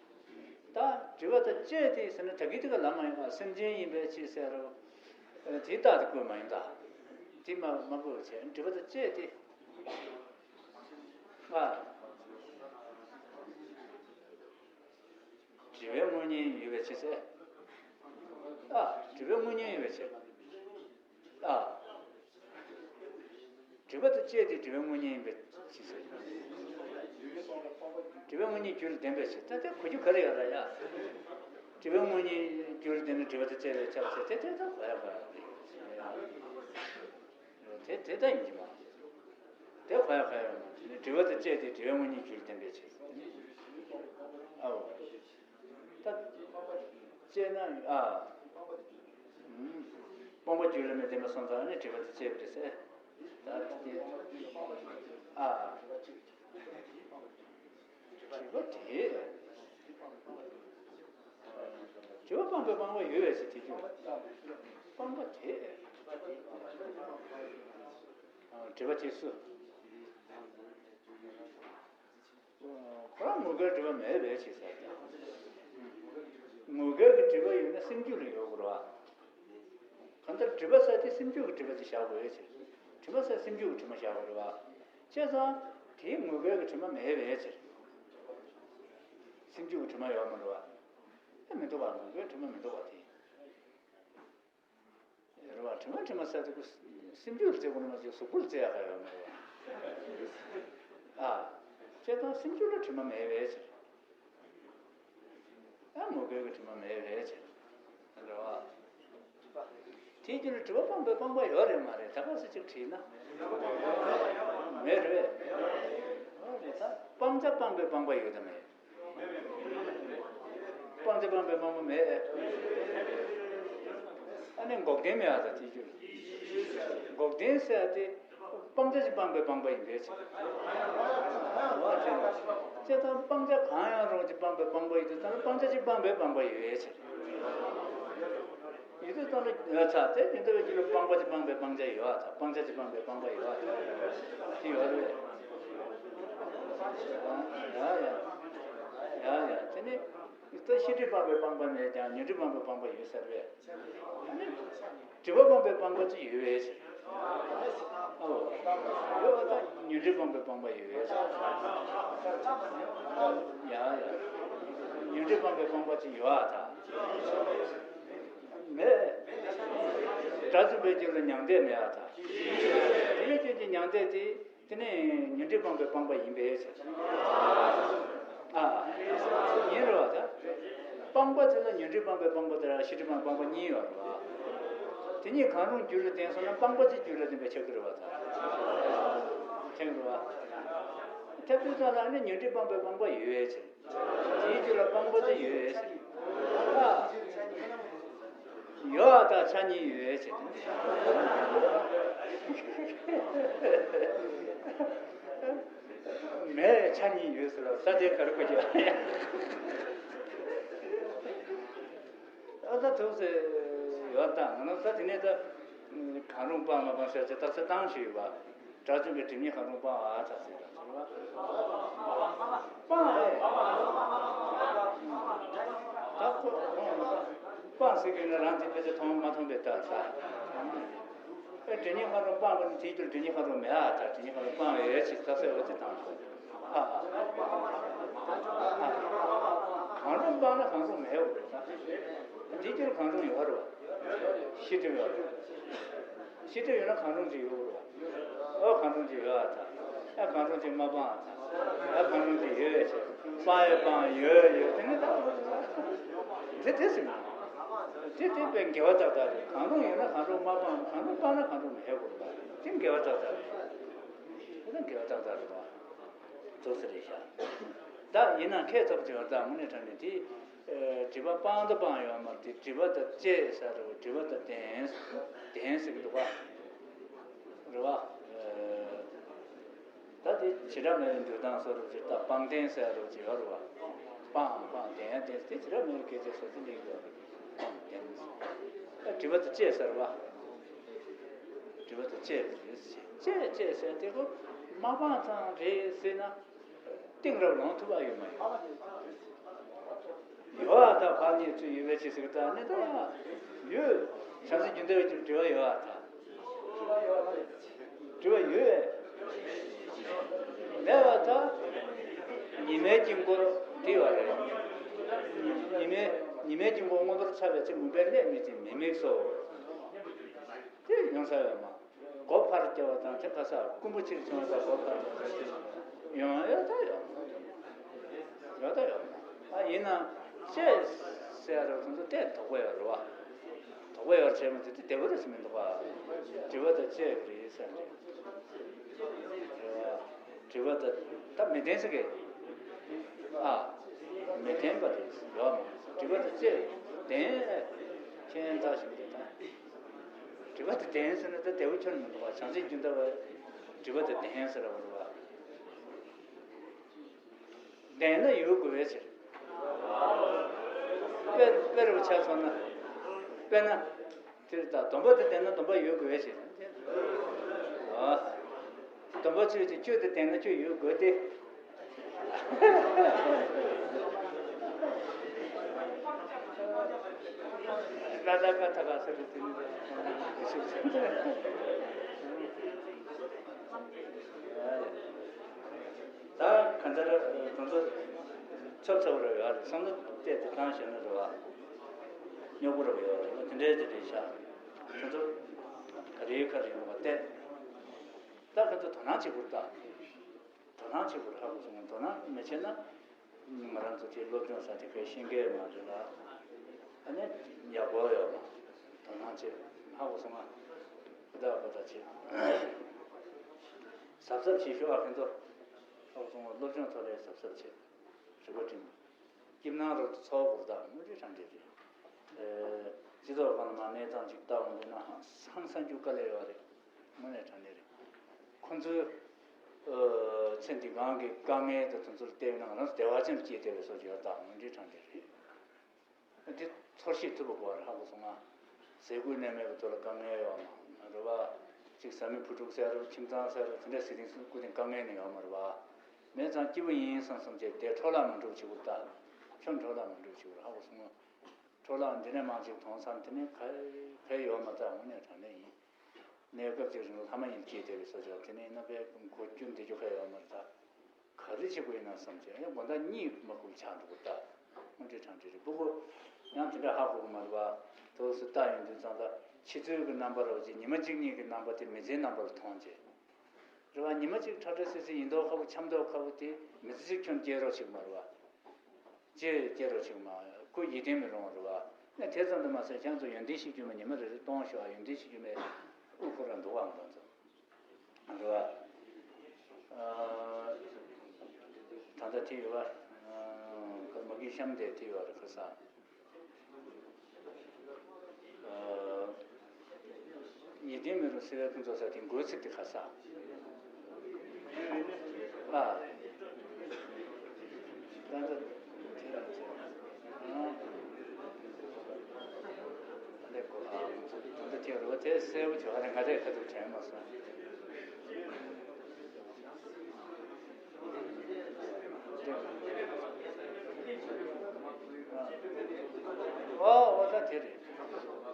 ད་སྒྲིབ་པ་དང་བཅས་ཏེ་ཟེར་ན་ད་གིན་དེ་ག་ལབ་མ་ཡིན་པ། སེམས་ཅན་ཡིན་པའི་ཕྱིར་ཟེར་རོ། ཨ་དེ་རྟགས་དེ་བཀོད་མ་ཡིན་ད། དེ་མ་མ་བཀོད་བྱས་སྒྲིབ་པ་དང་བཅས་ཏེ། ཨ། སྒྲིབ་པའི་དངོས་གཉེན་ཡོད་པའི་ཕྱིར་ཟེར། ཨ། སྒྲིབ་པའི་དངོས་གཉེན་ཡོད་པའི་ཕྱིར། ཨ། སྒྲིབ་པ་དང་བཅས་ཏེ་སྒྲིབ་པའི་དངོས་གཉེན་ཡིན་པའི་ཕྱིར་ཟེར། སྒྲིབ་པའི་དངོས་གཉེན་རྒྱུད་ལ་ལྡན་པའི་ཕྱིར། ད་དེ་གོ་རྒྱུ་ག་རེ་ཡོད་ར་ཡ། སྒྲིབ་པའི་དངོས་གཉེན་རྒྱུད་ལ་ལྡན་ན་སྒྲིབ་པ་དང་བཅས་པས་ཁྱབ་ཟེར་དེ་དེ་ད་གོ་ཡ་གོ་ཡ་རེད། དེ་དེ་ལྟ་ཡིན་གྱི་མ་རེད། དེ་གོ་ཡ་གོ་ཡ་ཡོད་མ་རེད། སྒྲིབ་པ་དང་བཅས་ཏེ་སྒྲིབ་པའི་དངོས་གཉེན་རྒྱུད་ལ་ལྡན་པའི་ཕྱིར། ཨའོ། ད་བཅས་ན་ཨ། སྤངས་པ་རྒྱུད་ལ་མི་ལྡན་པ་སོང་ཙང་ནི་སྒྲིབ་པ་དང་བཅས་པ་རེད་ཟེར། ད་དེ་ཨ། སྒྲིབ་པ་དེ། སྒྲིབ་པ་སྤངས་པའི་སྤངས་པ་ཡོད་པའི་ཕྱིར་དེ་རྒྱུད་ལ། སྤངས་པ་དེ། སྒྲིབ་པ་དེ་སུ། ཁོ་རང་ངོ་སྐལ་སྒྲིབ་པ་མེད་པའི་ཕྱིར་ཟེར་ཏེ། ངོ་སྐལ་གྱི་སྒྲིབ་པ་ཡོད་ན་སེམས་རྒྱུད་ལ་ཡོད་དགོས་རེད་པ། གང་ལྟར་སྒྲིབ་པ་ཟེར་དེ་སེམས་རྒྱུད་ཀྱི་སྒྲིབ་པ་དེ་བཞག་དགོས་ཡོད་ཕྱིར། དྲི་མ་ཟེར་སེམས་རྒྱུད་ཀྱི་དྲི་མ་བཞག་པ་རེད་པ། བྱས་ཙང་དེའི་ངོ་སྐལ་གྱི་དྲི་མ་མེད་པའི་ཕྱིར། སེམས་རྒྱུད་ཀྱི་དྲི་མ་ཡོད་མ་རེད་པ། ཨེ་མི་འདུག་པ། ངོ་སྐལ་དྲི་མ་མི་འདུག་པ་དེ། རེད་པ། དྲི་མ་དྲི་མ་ཟེར་དུས་སེམས་རྒྱུད་ལ་བརྩི་དགོས་ནི་མ་གཏོགས་གཟུགས་པོ་ལ་བརྩི་ཡག་ག་ཡོད་མ་རེད་པ། ཨ། བྱས་ཙང་སེམས་རྒྱུད་ལ་དྲི་མ་མེད་པའི་ཕྱིར། ཨ་ངོ་སྐལ་གྱི་དྲི་མ་མེད་པའི་ཕྱིར། རེད་པ། དེའི་རྒྱུད་ལ་དྲི་མ་སྤངས་པའི་སྤངས་པ་ཡོད་རེད་མ་རེད། ད་ག་ཟེ་ཅིག་དྲིས་ན། མེད་རེད། རེད་ད། སྤང་བྱ་སྤངས་པའི་སྤངས་པ་ཡོད་དམ་མེད། སྤང་བྱ་སྤངས་པའི་སྤངས་པ་མེད། ཨ་ནི་འགོག་བདེན་མེད་པ་དང་དེའི་རྒྱུད་ལ། འགོག་བདེན་ཟེར་ཏེ། སྤང་བྱ་ཅིག་སྤངས་པའི་སྤངས་པ་ཡིན་པའི་ཕྱིར། འོ་དེ་ནི། བྱས་ཙང་སྤང་བྱ་གང་ཡང་རུང་ཅིག་སྤངས་པའི་སྤངས་པ་ཡིན་དུས་ཙང་སྤང་བྱ་ཅིག་སྤངས་པའི་སྤངས་པ་ཡོད་པའི་ཕྱིར། ཡིན་དུས་ཙང་ལ་ཡོད་ཚ་དེ་ཉིན་ལྟ་བའི་རྒྱུད་ལ་སྤངས་པ་ཅིག་སྤངས་པའི་སྤང་བྱ་ཡོད་ཨ་ཚ། སྤང་བྱ་ཅིག་སྤངས་པའི་སྤངས་པ་ཡོད་ཨ་ཚ། དེ་ཡོད་རེད། ཡ་ཡ་ཡ་ཡ། དེ་ནི་ད་ཤེས་སྒྲིབ་སྤངས་པའི་སྤངས་པ་མེད་ཀྱང་ཉོན་སྒྲིབ་སྤངས་པའི་སྤངས་པ་ཡོད་ཟེར་བས། སྒྲིབ་པ་སྤངས་པའི་སྤངས་པ་ཅིག་ཡོད་པའི་ཕྱིར། ཨོ། ཡོད་པ་དང་ཉོན་སྒྲིབ་སྤངས་པའི་སྤངས་པ་ཡོད་པའི་ཕྱིར། ཡ་ཡ། ཉོན་སྒྲིབ་སྤངས་པའི་སྤངས་པ་ཅིག་ཡོད་པ་དང་། མེད། དགྲ་བཅོམ་པའི་རྒྱུད་ལ་མྱང་འདས་མེད་པ་དང་། དེ་ལས་བརྒྱུད་ཀྱི་མྱང་འདས་དེ། དེ་ནས་ཉོན་སྒྲིབ་སྤངས་པའི་སྤངས་པ་ཡིན་པའི་ཕྱིར། ཨ། ཡིན་རེད་བ་ད། སྤངས་པ་དེ་ལ་ཉོན་སྒྲིབ་སྤངས་པའི་སྤངས་པ་དང་ཤེས་སྒྲིབ་སྤངས་པའི་སྤངས་པ་གཉིས་ཡོད་རེད་བ། དེ་གཉིས་གང་རུང་རྒྱུད་ལ་ལྡན་སོང་ན་སྤངས་པ་དེ་རྒྱུད་ལ་ལྡན་པ་ཆགས་ཀྱི་རེད་བ་ད། ཐེངས་རེད་བ། ཐེབས་དུས་ཙམ་ལ་ནི་ཉོན་སྒྲིབ་སྤངས་པའི་སྤངས་པ་ཡོད་པའི་ཕྱིར། དེའི་རྒྱུད་ལ་སྤངས་པ་དེ་ཡོད་པའི་ཕྱིར། ཨ། ཡོད་དང་ཆ་གཉིས་ཡོད་ཟེར་དེ། མེད་ཆ་གཉིས་ཡོད་ཟེར་ལ་ས་དེ་གར་གོ་རྒྱུ། ཨ་ད་ཐུག་ཟེར་ཡོད་དང་ང་ནང་ས་དེ་ནས་ད་གང་རུང་སྤང་མ་སྤང་ཟེར་ཚེ་རྟགས་གསལ་བཏང་ཞིག་ཡོད་པ། དགྲ་བཅོམ་པའི་སྒྲིབ་གཉིས་གང་རུང་སྤང་བ་ཨ་ཚ་ཟེར་བ་ཟེར་བ། སྤང་ཨེ། ད་ཁོ་སྤང་ཟེར་གྱི་ན་རང་དེ་ཕལ་ཆེར་མཐོང་མ་མཐོང་པའི་རྟགས་ས། ཨེ་སྒྲིབ་གཉིས་གང་རུང་སྤངས་པ་ནི་དེའི་རྒྱུར་སྒྲིབ་གཉིས་གང་རུང་མེད་ཨ་ཚ། སྒྲིབ་གཉིས་གང་རུང་སྤང་བའི་ཡོད་ཅིག་ད་ཟེར་བ་ཅི་དང་ཨ་ཨ། གང་རུང་སྤངས་ན་གང་རུང་མེད་འོ་རེད་ད། དེའི་རྒྱུར་གང་རུང་ཡོད་རེད་བ། ཤེས་སྒྲིབ་ཡོད་རེད། ཤེས་སྒྲིབ་ཡོད་ན་གང་རུང་ཅིག་ཡོད་རེད་བ། ཨོ་གང་རུང་ཅིག་ཡོད་ཨ་ཚ། ཨ་གང་རུང་ཅིག་མ་སྤང་ཨ་ཚ། ཨ་གང་རུང་ཅིག་ཡོད་ཡོད་ཅེས། སྤང་ཡོད་སྤང་ཡོད་ཡོད་དེ་ནི་ད། དེ་དེ་ཟེར་ན། དེ་དེ་དཔེ་འགལ་བ་ཏག་ཏག་རེད། གང་རུང་ཡོད་ན་གང་རུང་མ་སྤང་། གང་རུང་སྤངས་ན་གང་རུང་མེད་དགོས་པ་དེ་འགལ་བ་ཏག་ཏག་རེད། དེ་ནི་འགལ་བ་ཏག་ཏག་རེད་བ། ཐུགས་སུ་རེད་ཤག་ད་ཡིན་ན་ཁྱད་ཐོབ་ཀྱི་བ་ད་དངོས་གནས་དྲང་གནས་དེ། སྒྲིབ་པ་སྤངས་དང་སྤང་ཡོད་མ་རེད་དེ་སྒྲིབ་པ་དང་བཅས་ཟེར་རོ་སྒྲིབ་པ་དང་ལྡན། ལྡན་ཟེར་གྱི་འདུག་ག་རེད་བ། ད་དེ་བྱེ་བྲག་སྨྲ་བའི་འདོད་སྟངས་སོ་རུ་ཅིག་ད་སྤངས་ལྡན་ཟེར་རོ་ཅིག་ཡོད་རེད་བ། སྤངས་སྤངས་ལྡན་ལྡན་དེ་བྱེ་བྲག་སྨྲ་བའི་སྐད་ཆ་སོ་ཅིག་ལེགས་ཡོད་རེད། སྤངས་ལྡན། སྒྲིབ་པ་དང་བཅས་ཟེར་བ། སྒྲིབ་པ་དང་བཅས་པ་རེད་ཟེར། བཅས་བཅས་ཟེར་དེ་ཁོ་མ་སྤངས་ཙང་རེད་ཟེར་ན། གཏིང་རབ་ལོང་ཐུབ་པ་ཡོད་མ་ཡོད། ཡོད་ཨ་ད་བག་ཉལ་ཚུལ་ཡོད་པའི་ཕྱིར་ཟེར་གི་ད་ནི་ད་ཡ། ཡོད། བྱང་སེམས་རྒྱུན་མཐའ་ཡོད་ཀྱི་སྒྲིབ་པ་ཡོད་ཨ་ད། སྒྲིབ་པ་ཡོད། མེད་པ་ད། ཉི་མའི་དཀྱིལ་འཁོར་དེ་ཡོད་རེད། ཉི་མའི་ཉི་མའི་དཀྱིལ་འཁོར་མངོན་པར་འཆར་བའི་ཚེ་མུན་པའི་གནས་མེད་ཅིང་མི་དམིགས་སོ། དེ་ཡོང་ས་ཡོད་མ། སྒོ་ཕར་སྐྱེ་བ་དང་དེ་ཁ་ས་རྐུན་པོ་ཕྱིར་བྱུང་བ་དང་སྒོ་ཕར་སྐྱེ་བ་དེ་ཡོང་ཡོད་ད་ཡོད། ཡོད་ད་ཡོད། ཨ་ཡིན་ན་བཅས་ཟེར་ཡ་རོ་དེ་ཚོ་གཏན་དོགས་པ་ཡོད་རེད་བ། དོགས་པ་ཡོད་བྱས་མ་དེ་དེ་བདེ་བོ་རེད་ཟེར་མི་འདུག་ག་སྒྲིབ་པ་དང་བཅས་པ་རེད་ཟེར་རེད། སྒྲིབ་པ་དང་ད་མི་ལྡན་ཟེར་གི། ཨ། མི་ལྡན་པ་རེད་ཡོད་མ། སྒྲིབ་པ་དང་བཅས་ལྡན། ཁྱེད་འདྲ་ཞིག་རེད་ད། སྒྲིབ་པ་དང་ལྡན་ཟེར་ན་ད་བདེ་བོ་ཁྱོན་མི་འདུག་བ། བྱང་སེམས་རྒྱུན་མཐའ་བ་སྒྲིབ་པ་དང་ལྡན་ཟེར་བ་རེད་བ། ལྡན་ན་ཡོད་དགོས་པའི་ཕྱིར། དཔེ་དཔེ་རུ་ཆ་མཚོན་ན། དཔེར་ན། དེ་ལྟར་སྡོམ་པ་དེ་ལྡན་ན་སྡོམ་པ་ཡོད་དགོས་པའི་ཕྱིར། ཨ། སྡོམ་པ་ཆོས་ཀྱི་ཆོས་དེ་ལྡན་ན་ཆོས་ཡོད་དགོས་ཏེ། ལ་ལ་ཀ་ཐ་ག་ས་རུ་དེ་ནི་ད་གང་ལྟར་དེ་ཚོ་ཚབ་ཚ་བོ་རེ་ཡོད་རེད། བསམ་བློ་གཏད་དེ་བཏང་ཤེས་ན་རེད་བ། རྙོག་པོ་རེ་ཡོད་རེད་བ། དེ་འདྲའི་དེ་རེད་ཤག་དེ་ཚོ་ག་རེའི་ཁ་རེད་ཡོང་བ་བལྟས། ད་ཁོ་ཚོ་དོ་སྣང་བྱེད་དགོས་ད། དོ་སྣང་བྱེད་དགོས་ཧ་གོ་སོང་། དོ་སྣང་མི་བྱེད་ན། ང་རང་ཚོ་དེ་སློབ་སྦྱོང་ས་དེ་གའི་ཤེས་མཁན་མ་རེད་ལ། ཨ་ནི་ཡག་པོ་ཡོད་མ། དོ་སྣང་བྱེད་ཧ་གོ་སོང་ང་། ཧུར་ཐག་ཧུར་ཐག་བྱེད། གཟབ་གཟབ་བྱེད་ཤོག་ཨ་ཁྱེད་ཚོ། ཧ་གོ་སོང་ང་། སློབ་སྦྱོང་ཐོག་ལ་གཟབ་གཟབ་བྱེད། རེ་བ་བསྒྲིམས། སྐྱིད་སྣང་རོགས་ཚོགས་བོར་དང་དངོས་གཞི་དྲང་འདྲེ་རེད། སྤྱི་ཚོགས་ཁང་ནང་གནས་སྟངས་ཅིག་ལྟ་འོང་དུས་ན་ཧང་སང་ས་རྒྱུ་དཀའ་ལས་ཡོད་རེད། དངོས་གནས་དྲང་གནས་རེད། ཁོང་ཚོའི་ཚེ་འདི་སྒང་གི་དཀའ་ངལ་དང་དེ་ཚོར་བལྟས་ན་ང་རང་ཚོ་བདེ་བ་ཅན་དུ་སྐྱེས་བསྡད་པའི་བཟོ་ཅིག་ཡོད་ད། དངོས་འབྲེལ་དྲང་འབྲེལ་རེད། འདི་ཚོར་ཤེས་ཐུབ་པ་དགོས་པ་རེད། ཧ་གོ་སོང་ང་། ཟས་གོས་གནས་མལ་གྱི་ཐོག་ལ་དཀའ་ངལ་ཡོད་མ་རེད་བ། གཅིག་བཟའ་མི་བུ་ཕྲུག་ཟེར་རོ་ཁྱིམ་ཚང་ཟེར་རོ་དེ་འདྲ་ཟེར་དུས་སུ་སྐུ་དེ་དཀའ་ངལ་ནི་ཡོད་མ་རེད་བ། མེད་ཙང་སྐྱིད་པོ་ཡིན་བསམ་བསམ་བྱས་དེ་འཕྲོ་བརླག་མ་འགྲོ་བྱེད་དགོས་ད། ཁྱོད་འཕྲོ་བརླག་མ་འགྲོ་བྱེད་དགོས། ཧ་གོ་སོང་ང་། འཕྲོ་བརླག་འདི་ནས་མང་ཅིག་མཐོང་ཙང་དེ་ནས་ག་ག་ཡོད་མ་རེད། དངོས་གནས་དྲང་གནས་ཡིན། གནས་སྐབས་ཅིག་རིང་ལ་ལྷ་མ་ཡིན་སྐྱེས་བསྡད་པའི་ས་ཆ་དེ་ནས་ཡིན་ན་དཔེ་གོ་རྒྱུ་འདི་རྒྱུ་ག་ཡོད་མ་རེད་ད། ག་རེ་བྱེད་དགོས་ཡིན་ན་བསམ་བྱས་ཡང་དགོང་དག་གཉིད་མ་ཁུག་ཆགས་འགྲོ་གི་ད། དངོས་འབྲེལ་དྲང་འབྲེལ་རེད། སྤུ་གུ་ཡང་དེ་འདྲ་ཧ་གོ་གི་མ་རེད་བ། དུས་སུ་ལྟ་ཡོང་དུས་ཙང་ད་ཕྱི་ཚུལ་གྱི་རྣམ་པ་རོ་ཅིག་ཉི་མ་གཅིག་གཉིས་ཀྱི་རྣམ་པ་དེ་མི་ཚེའི་རྣམ་པ་ལ་མཐོང་བྱས། རེད་བ། ཉི་མ་གཅིག་ཁྲ་ཁྲ་སིལ་སིལ་ཡིན་མདོག་ཁ་པོ་འཆམ་མདོག་ཁ་པོ་དེ་མི་ཚེ་གཅིག་ཁྱོན་སྐྱེལ་རོགས་བྱེད་ཀྱི་མ་རེད་བ། ཅེས་སྐྱེ་རོགས་ཆུང་མ་ཁོ་ཡིད་བརྟན་མི་རུང་བ་རེད་བ། ནས་དེ་ཙམ་དུ་མ་ཟད་ཁྱེད་ཚོ་ཡོན་ཏན་ཤེས་རྒྱུ་མེད། ཉི་མ་རེ་རེ་གཏོང་ཤོག་ཨ། ཡོན་ཏན་ཤེས་རྒྱུ་མེད། དབུ་ཁུར་ར་འདུག་ཨང་ཁོང་ཚོ། རེད་བ། ཨ། ད་ལྟ་དེ་ཡོད་བ། ཨ། ཁོ་མ་གི་གཤམ་དེ་དེ་ཡོད་རེད་ཁ་ས། ཡིད་བརྟན་མི་རུང་ཟེར་བའི་ཕུན་ཚོགས་ས་དེ་མགོའི་ཚིག་དེ་ག་ས། ཨ། ད་ལྟ་དེ་རང་བྱས། ཨ། ད་ལྟ་གོ་ཨ། ད་ལྟ་དེ་རུ་དེ་གསལ་པོ་བྱོས་ཧ་རེ་ང་རེ་ཁ་ཐུག་དྲན་མ་སོང་། ཨོ་ཨོ་ད་དེ་རེད།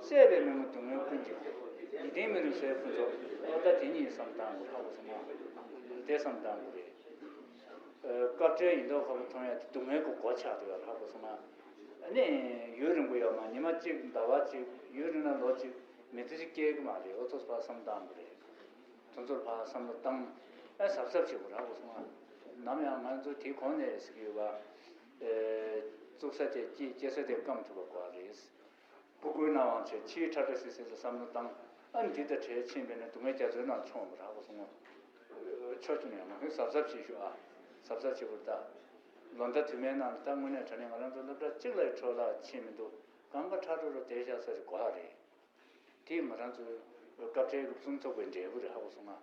བསད་པའི་མི་ངོ་སྡུག་བསྔལ་ཀུན་གྱི་སྒོ། ཡིད་བརྟན་མི་རུང་ཟེར་ཕུན་ཚོགས། ཨོ་ད་དེ་གཉིས་བསམ་བཏང་དགོས། ཧ་གོ་སོང་ང་། དེ་བསམ་བཏང་དགོས་རེད། སྐབས་འཕྲལ་ཡིན་མདོག་ཁ་པོ་མཐོང་ཡ་དེ་སྡུག་བསྔལ་གྱི་སྒོ་ཆགས་འདུག་ཡ། ཧ་གོ་སོང་ང་། ཨ་ནི་ཡུན་རིང་པོ་ཡོད་མ། ཉི་མ་གཅིག་ཟླ་བ་གཅིག་ཡུན་རིང་ན་ལོ་གཅིག་མི་ཚེ་གཅིག་སྐྱེལ་གི་མ་རེད། ཨོ་ཚོ་ཕར་བསམ་བཏང་དགོས་རེད། དེ་ཚོར་ཕར་བསམ་བློ་བཏང་། ཨ་གཟབ་གཟབ་བྱེད་དགོས་ར་གོ་སོང་ང་། ནམ་ཡང་ང་ཚོ་དེའི་གོང་ནས་ཟེར་གྱི་ཡོད་པ། ཨེ། བཙུགས་ས་དེ་སྐྱེ་སྐྱེ་ས་དེ་སྐམ་ཐུབ་པ་དགོས་རེད། སྤུ་གུའི་སྣང་བ་ཆེ་ཕྱིའི་ཁྲ་ཁྲ་སིལ་སིལ་ལ་བསམ་བློ་བཏང་། ཨ་འདི་དང་བྲལ་ཕྱིན་པས་ན་སྡུག་བསྔལ་རྒྱ་མཚོའི་ནང་མཆོངས་པ་ར་གོ་སོང་ང་། ཆོག་རྒྱུ་ནས་མ་ཧུན་གཟབ་གཟབ་བྱེད་ཤོག་ཨ། གཟབ་གཟབ་བྱེད་དགོས་རེད་ད། ལོ་ཟླ་དུ་མའི་ནང་ལ་ད་དངོས་གནས་དྲང་གནས་ང་རང་ཚོ་སློབ་གྲྭ་གཅིག་ལ་ཡི་འཕྲོ་བརླག་ཕྱིན་མི་འདུག་གང་ག་ཁྲ་ཁྲོ་རུ་བསྡད་བཞག་ས་ཞིག་གོ་ཨ་རེད། དེས་ང་རང་ཚོའི་སྐབས་འཕྲལ་གྱི་སྲུང་ཚོགས་པའི་འབྲས་བུ་རེད། ཧ་གོ་སོང་ང་།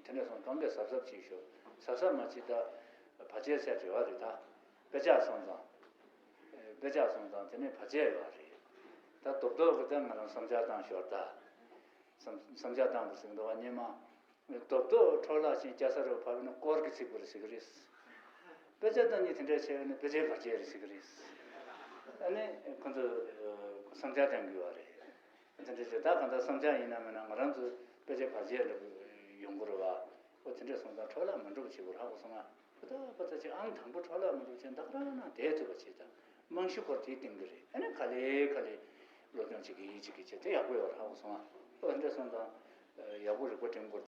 དེ་འདྲ་སོང་གང་གས་གཟབ་གཟབ་བྱེད་ཤོག་གཟབ་གཟབ་མ་བྱེད་ད་བར་ཆད་ཟེར་རེ་བ་རེད་ད། དཔེ་ཆ་སོང་ཙང་། དཔེ་ཆ་སོང་ཙང་དེ་ནས་བར་ཆད་ཡོད་རེད། ད་རྡོབ་རྡོབ་གི་ད་ང་རང་བསམ་འཆར་བཏང་ཞོར་ད། བསམ་བསམ་འཆར་བཏང་དགོས་ཟེར་གི་འདུག་བ་སྙེ་མ། རྡོབ་རྡོབ་འཕྲོ་བརླག་ཕྱིན་སྐྱ་ས་རུ་བབས་ན་དཀོར་གྱི་ཚིག་པོ་རེད་ཟེར་གི་རེད། དཔེ་ཆ་ལྟ་ཉིན་དེ་འདྲ་བྱས་ན་དཔེ་ཆའི་བར་ཆད་རེད་ཟེར་གི་རེད། ཨ་ནི་ཁོ་ཚོ་བསམ་འཆར་བཏང་གི་ཡོད་རེད། དེ་འདྲ་བྱས་ད་གང་ལྟར་བསམ་འཆར་ཡིན་ན་མིན་ན་ང་རང་ཚོ་དཔེ་ཆའི་བར་ཆད་འདྲ་པོ་ཡོང་གི་རེད་བ། ཨོ་དེ་འདྲ་སོང་ཙང་འཕྲོ་བརླག་མ་འགྲོ་བ་བྱེད་དགོས་ར་གོ་སོང་ང་། པ་ད་པ་ད་ཅིག་ཨང་དང་པོ་འཕྲོ་བརླག་མ་འགྲོ་བྱས་ད་ག་རང་ནང་བསྡད་ཐུབ་པ་བྱེད་ད། རྨང་གཞི་སྐོར་དེ་བསྟན་གི་རེད། ཨ་ནི་ག་ལེ་ག་ལེ་སློབ་སྦྱོང་བྱེད་ཀྱི་ཡིན་བྱེད་ཀྱི་བྱེད་དེ་ཡག་པོ་ཡོད་ར་གོ་སོང་ང་། ཨོ་དེ་འདྲ་སོང་ཙང་ཡག་པོ་རིག་པ་སྒྲིམ་དགོས།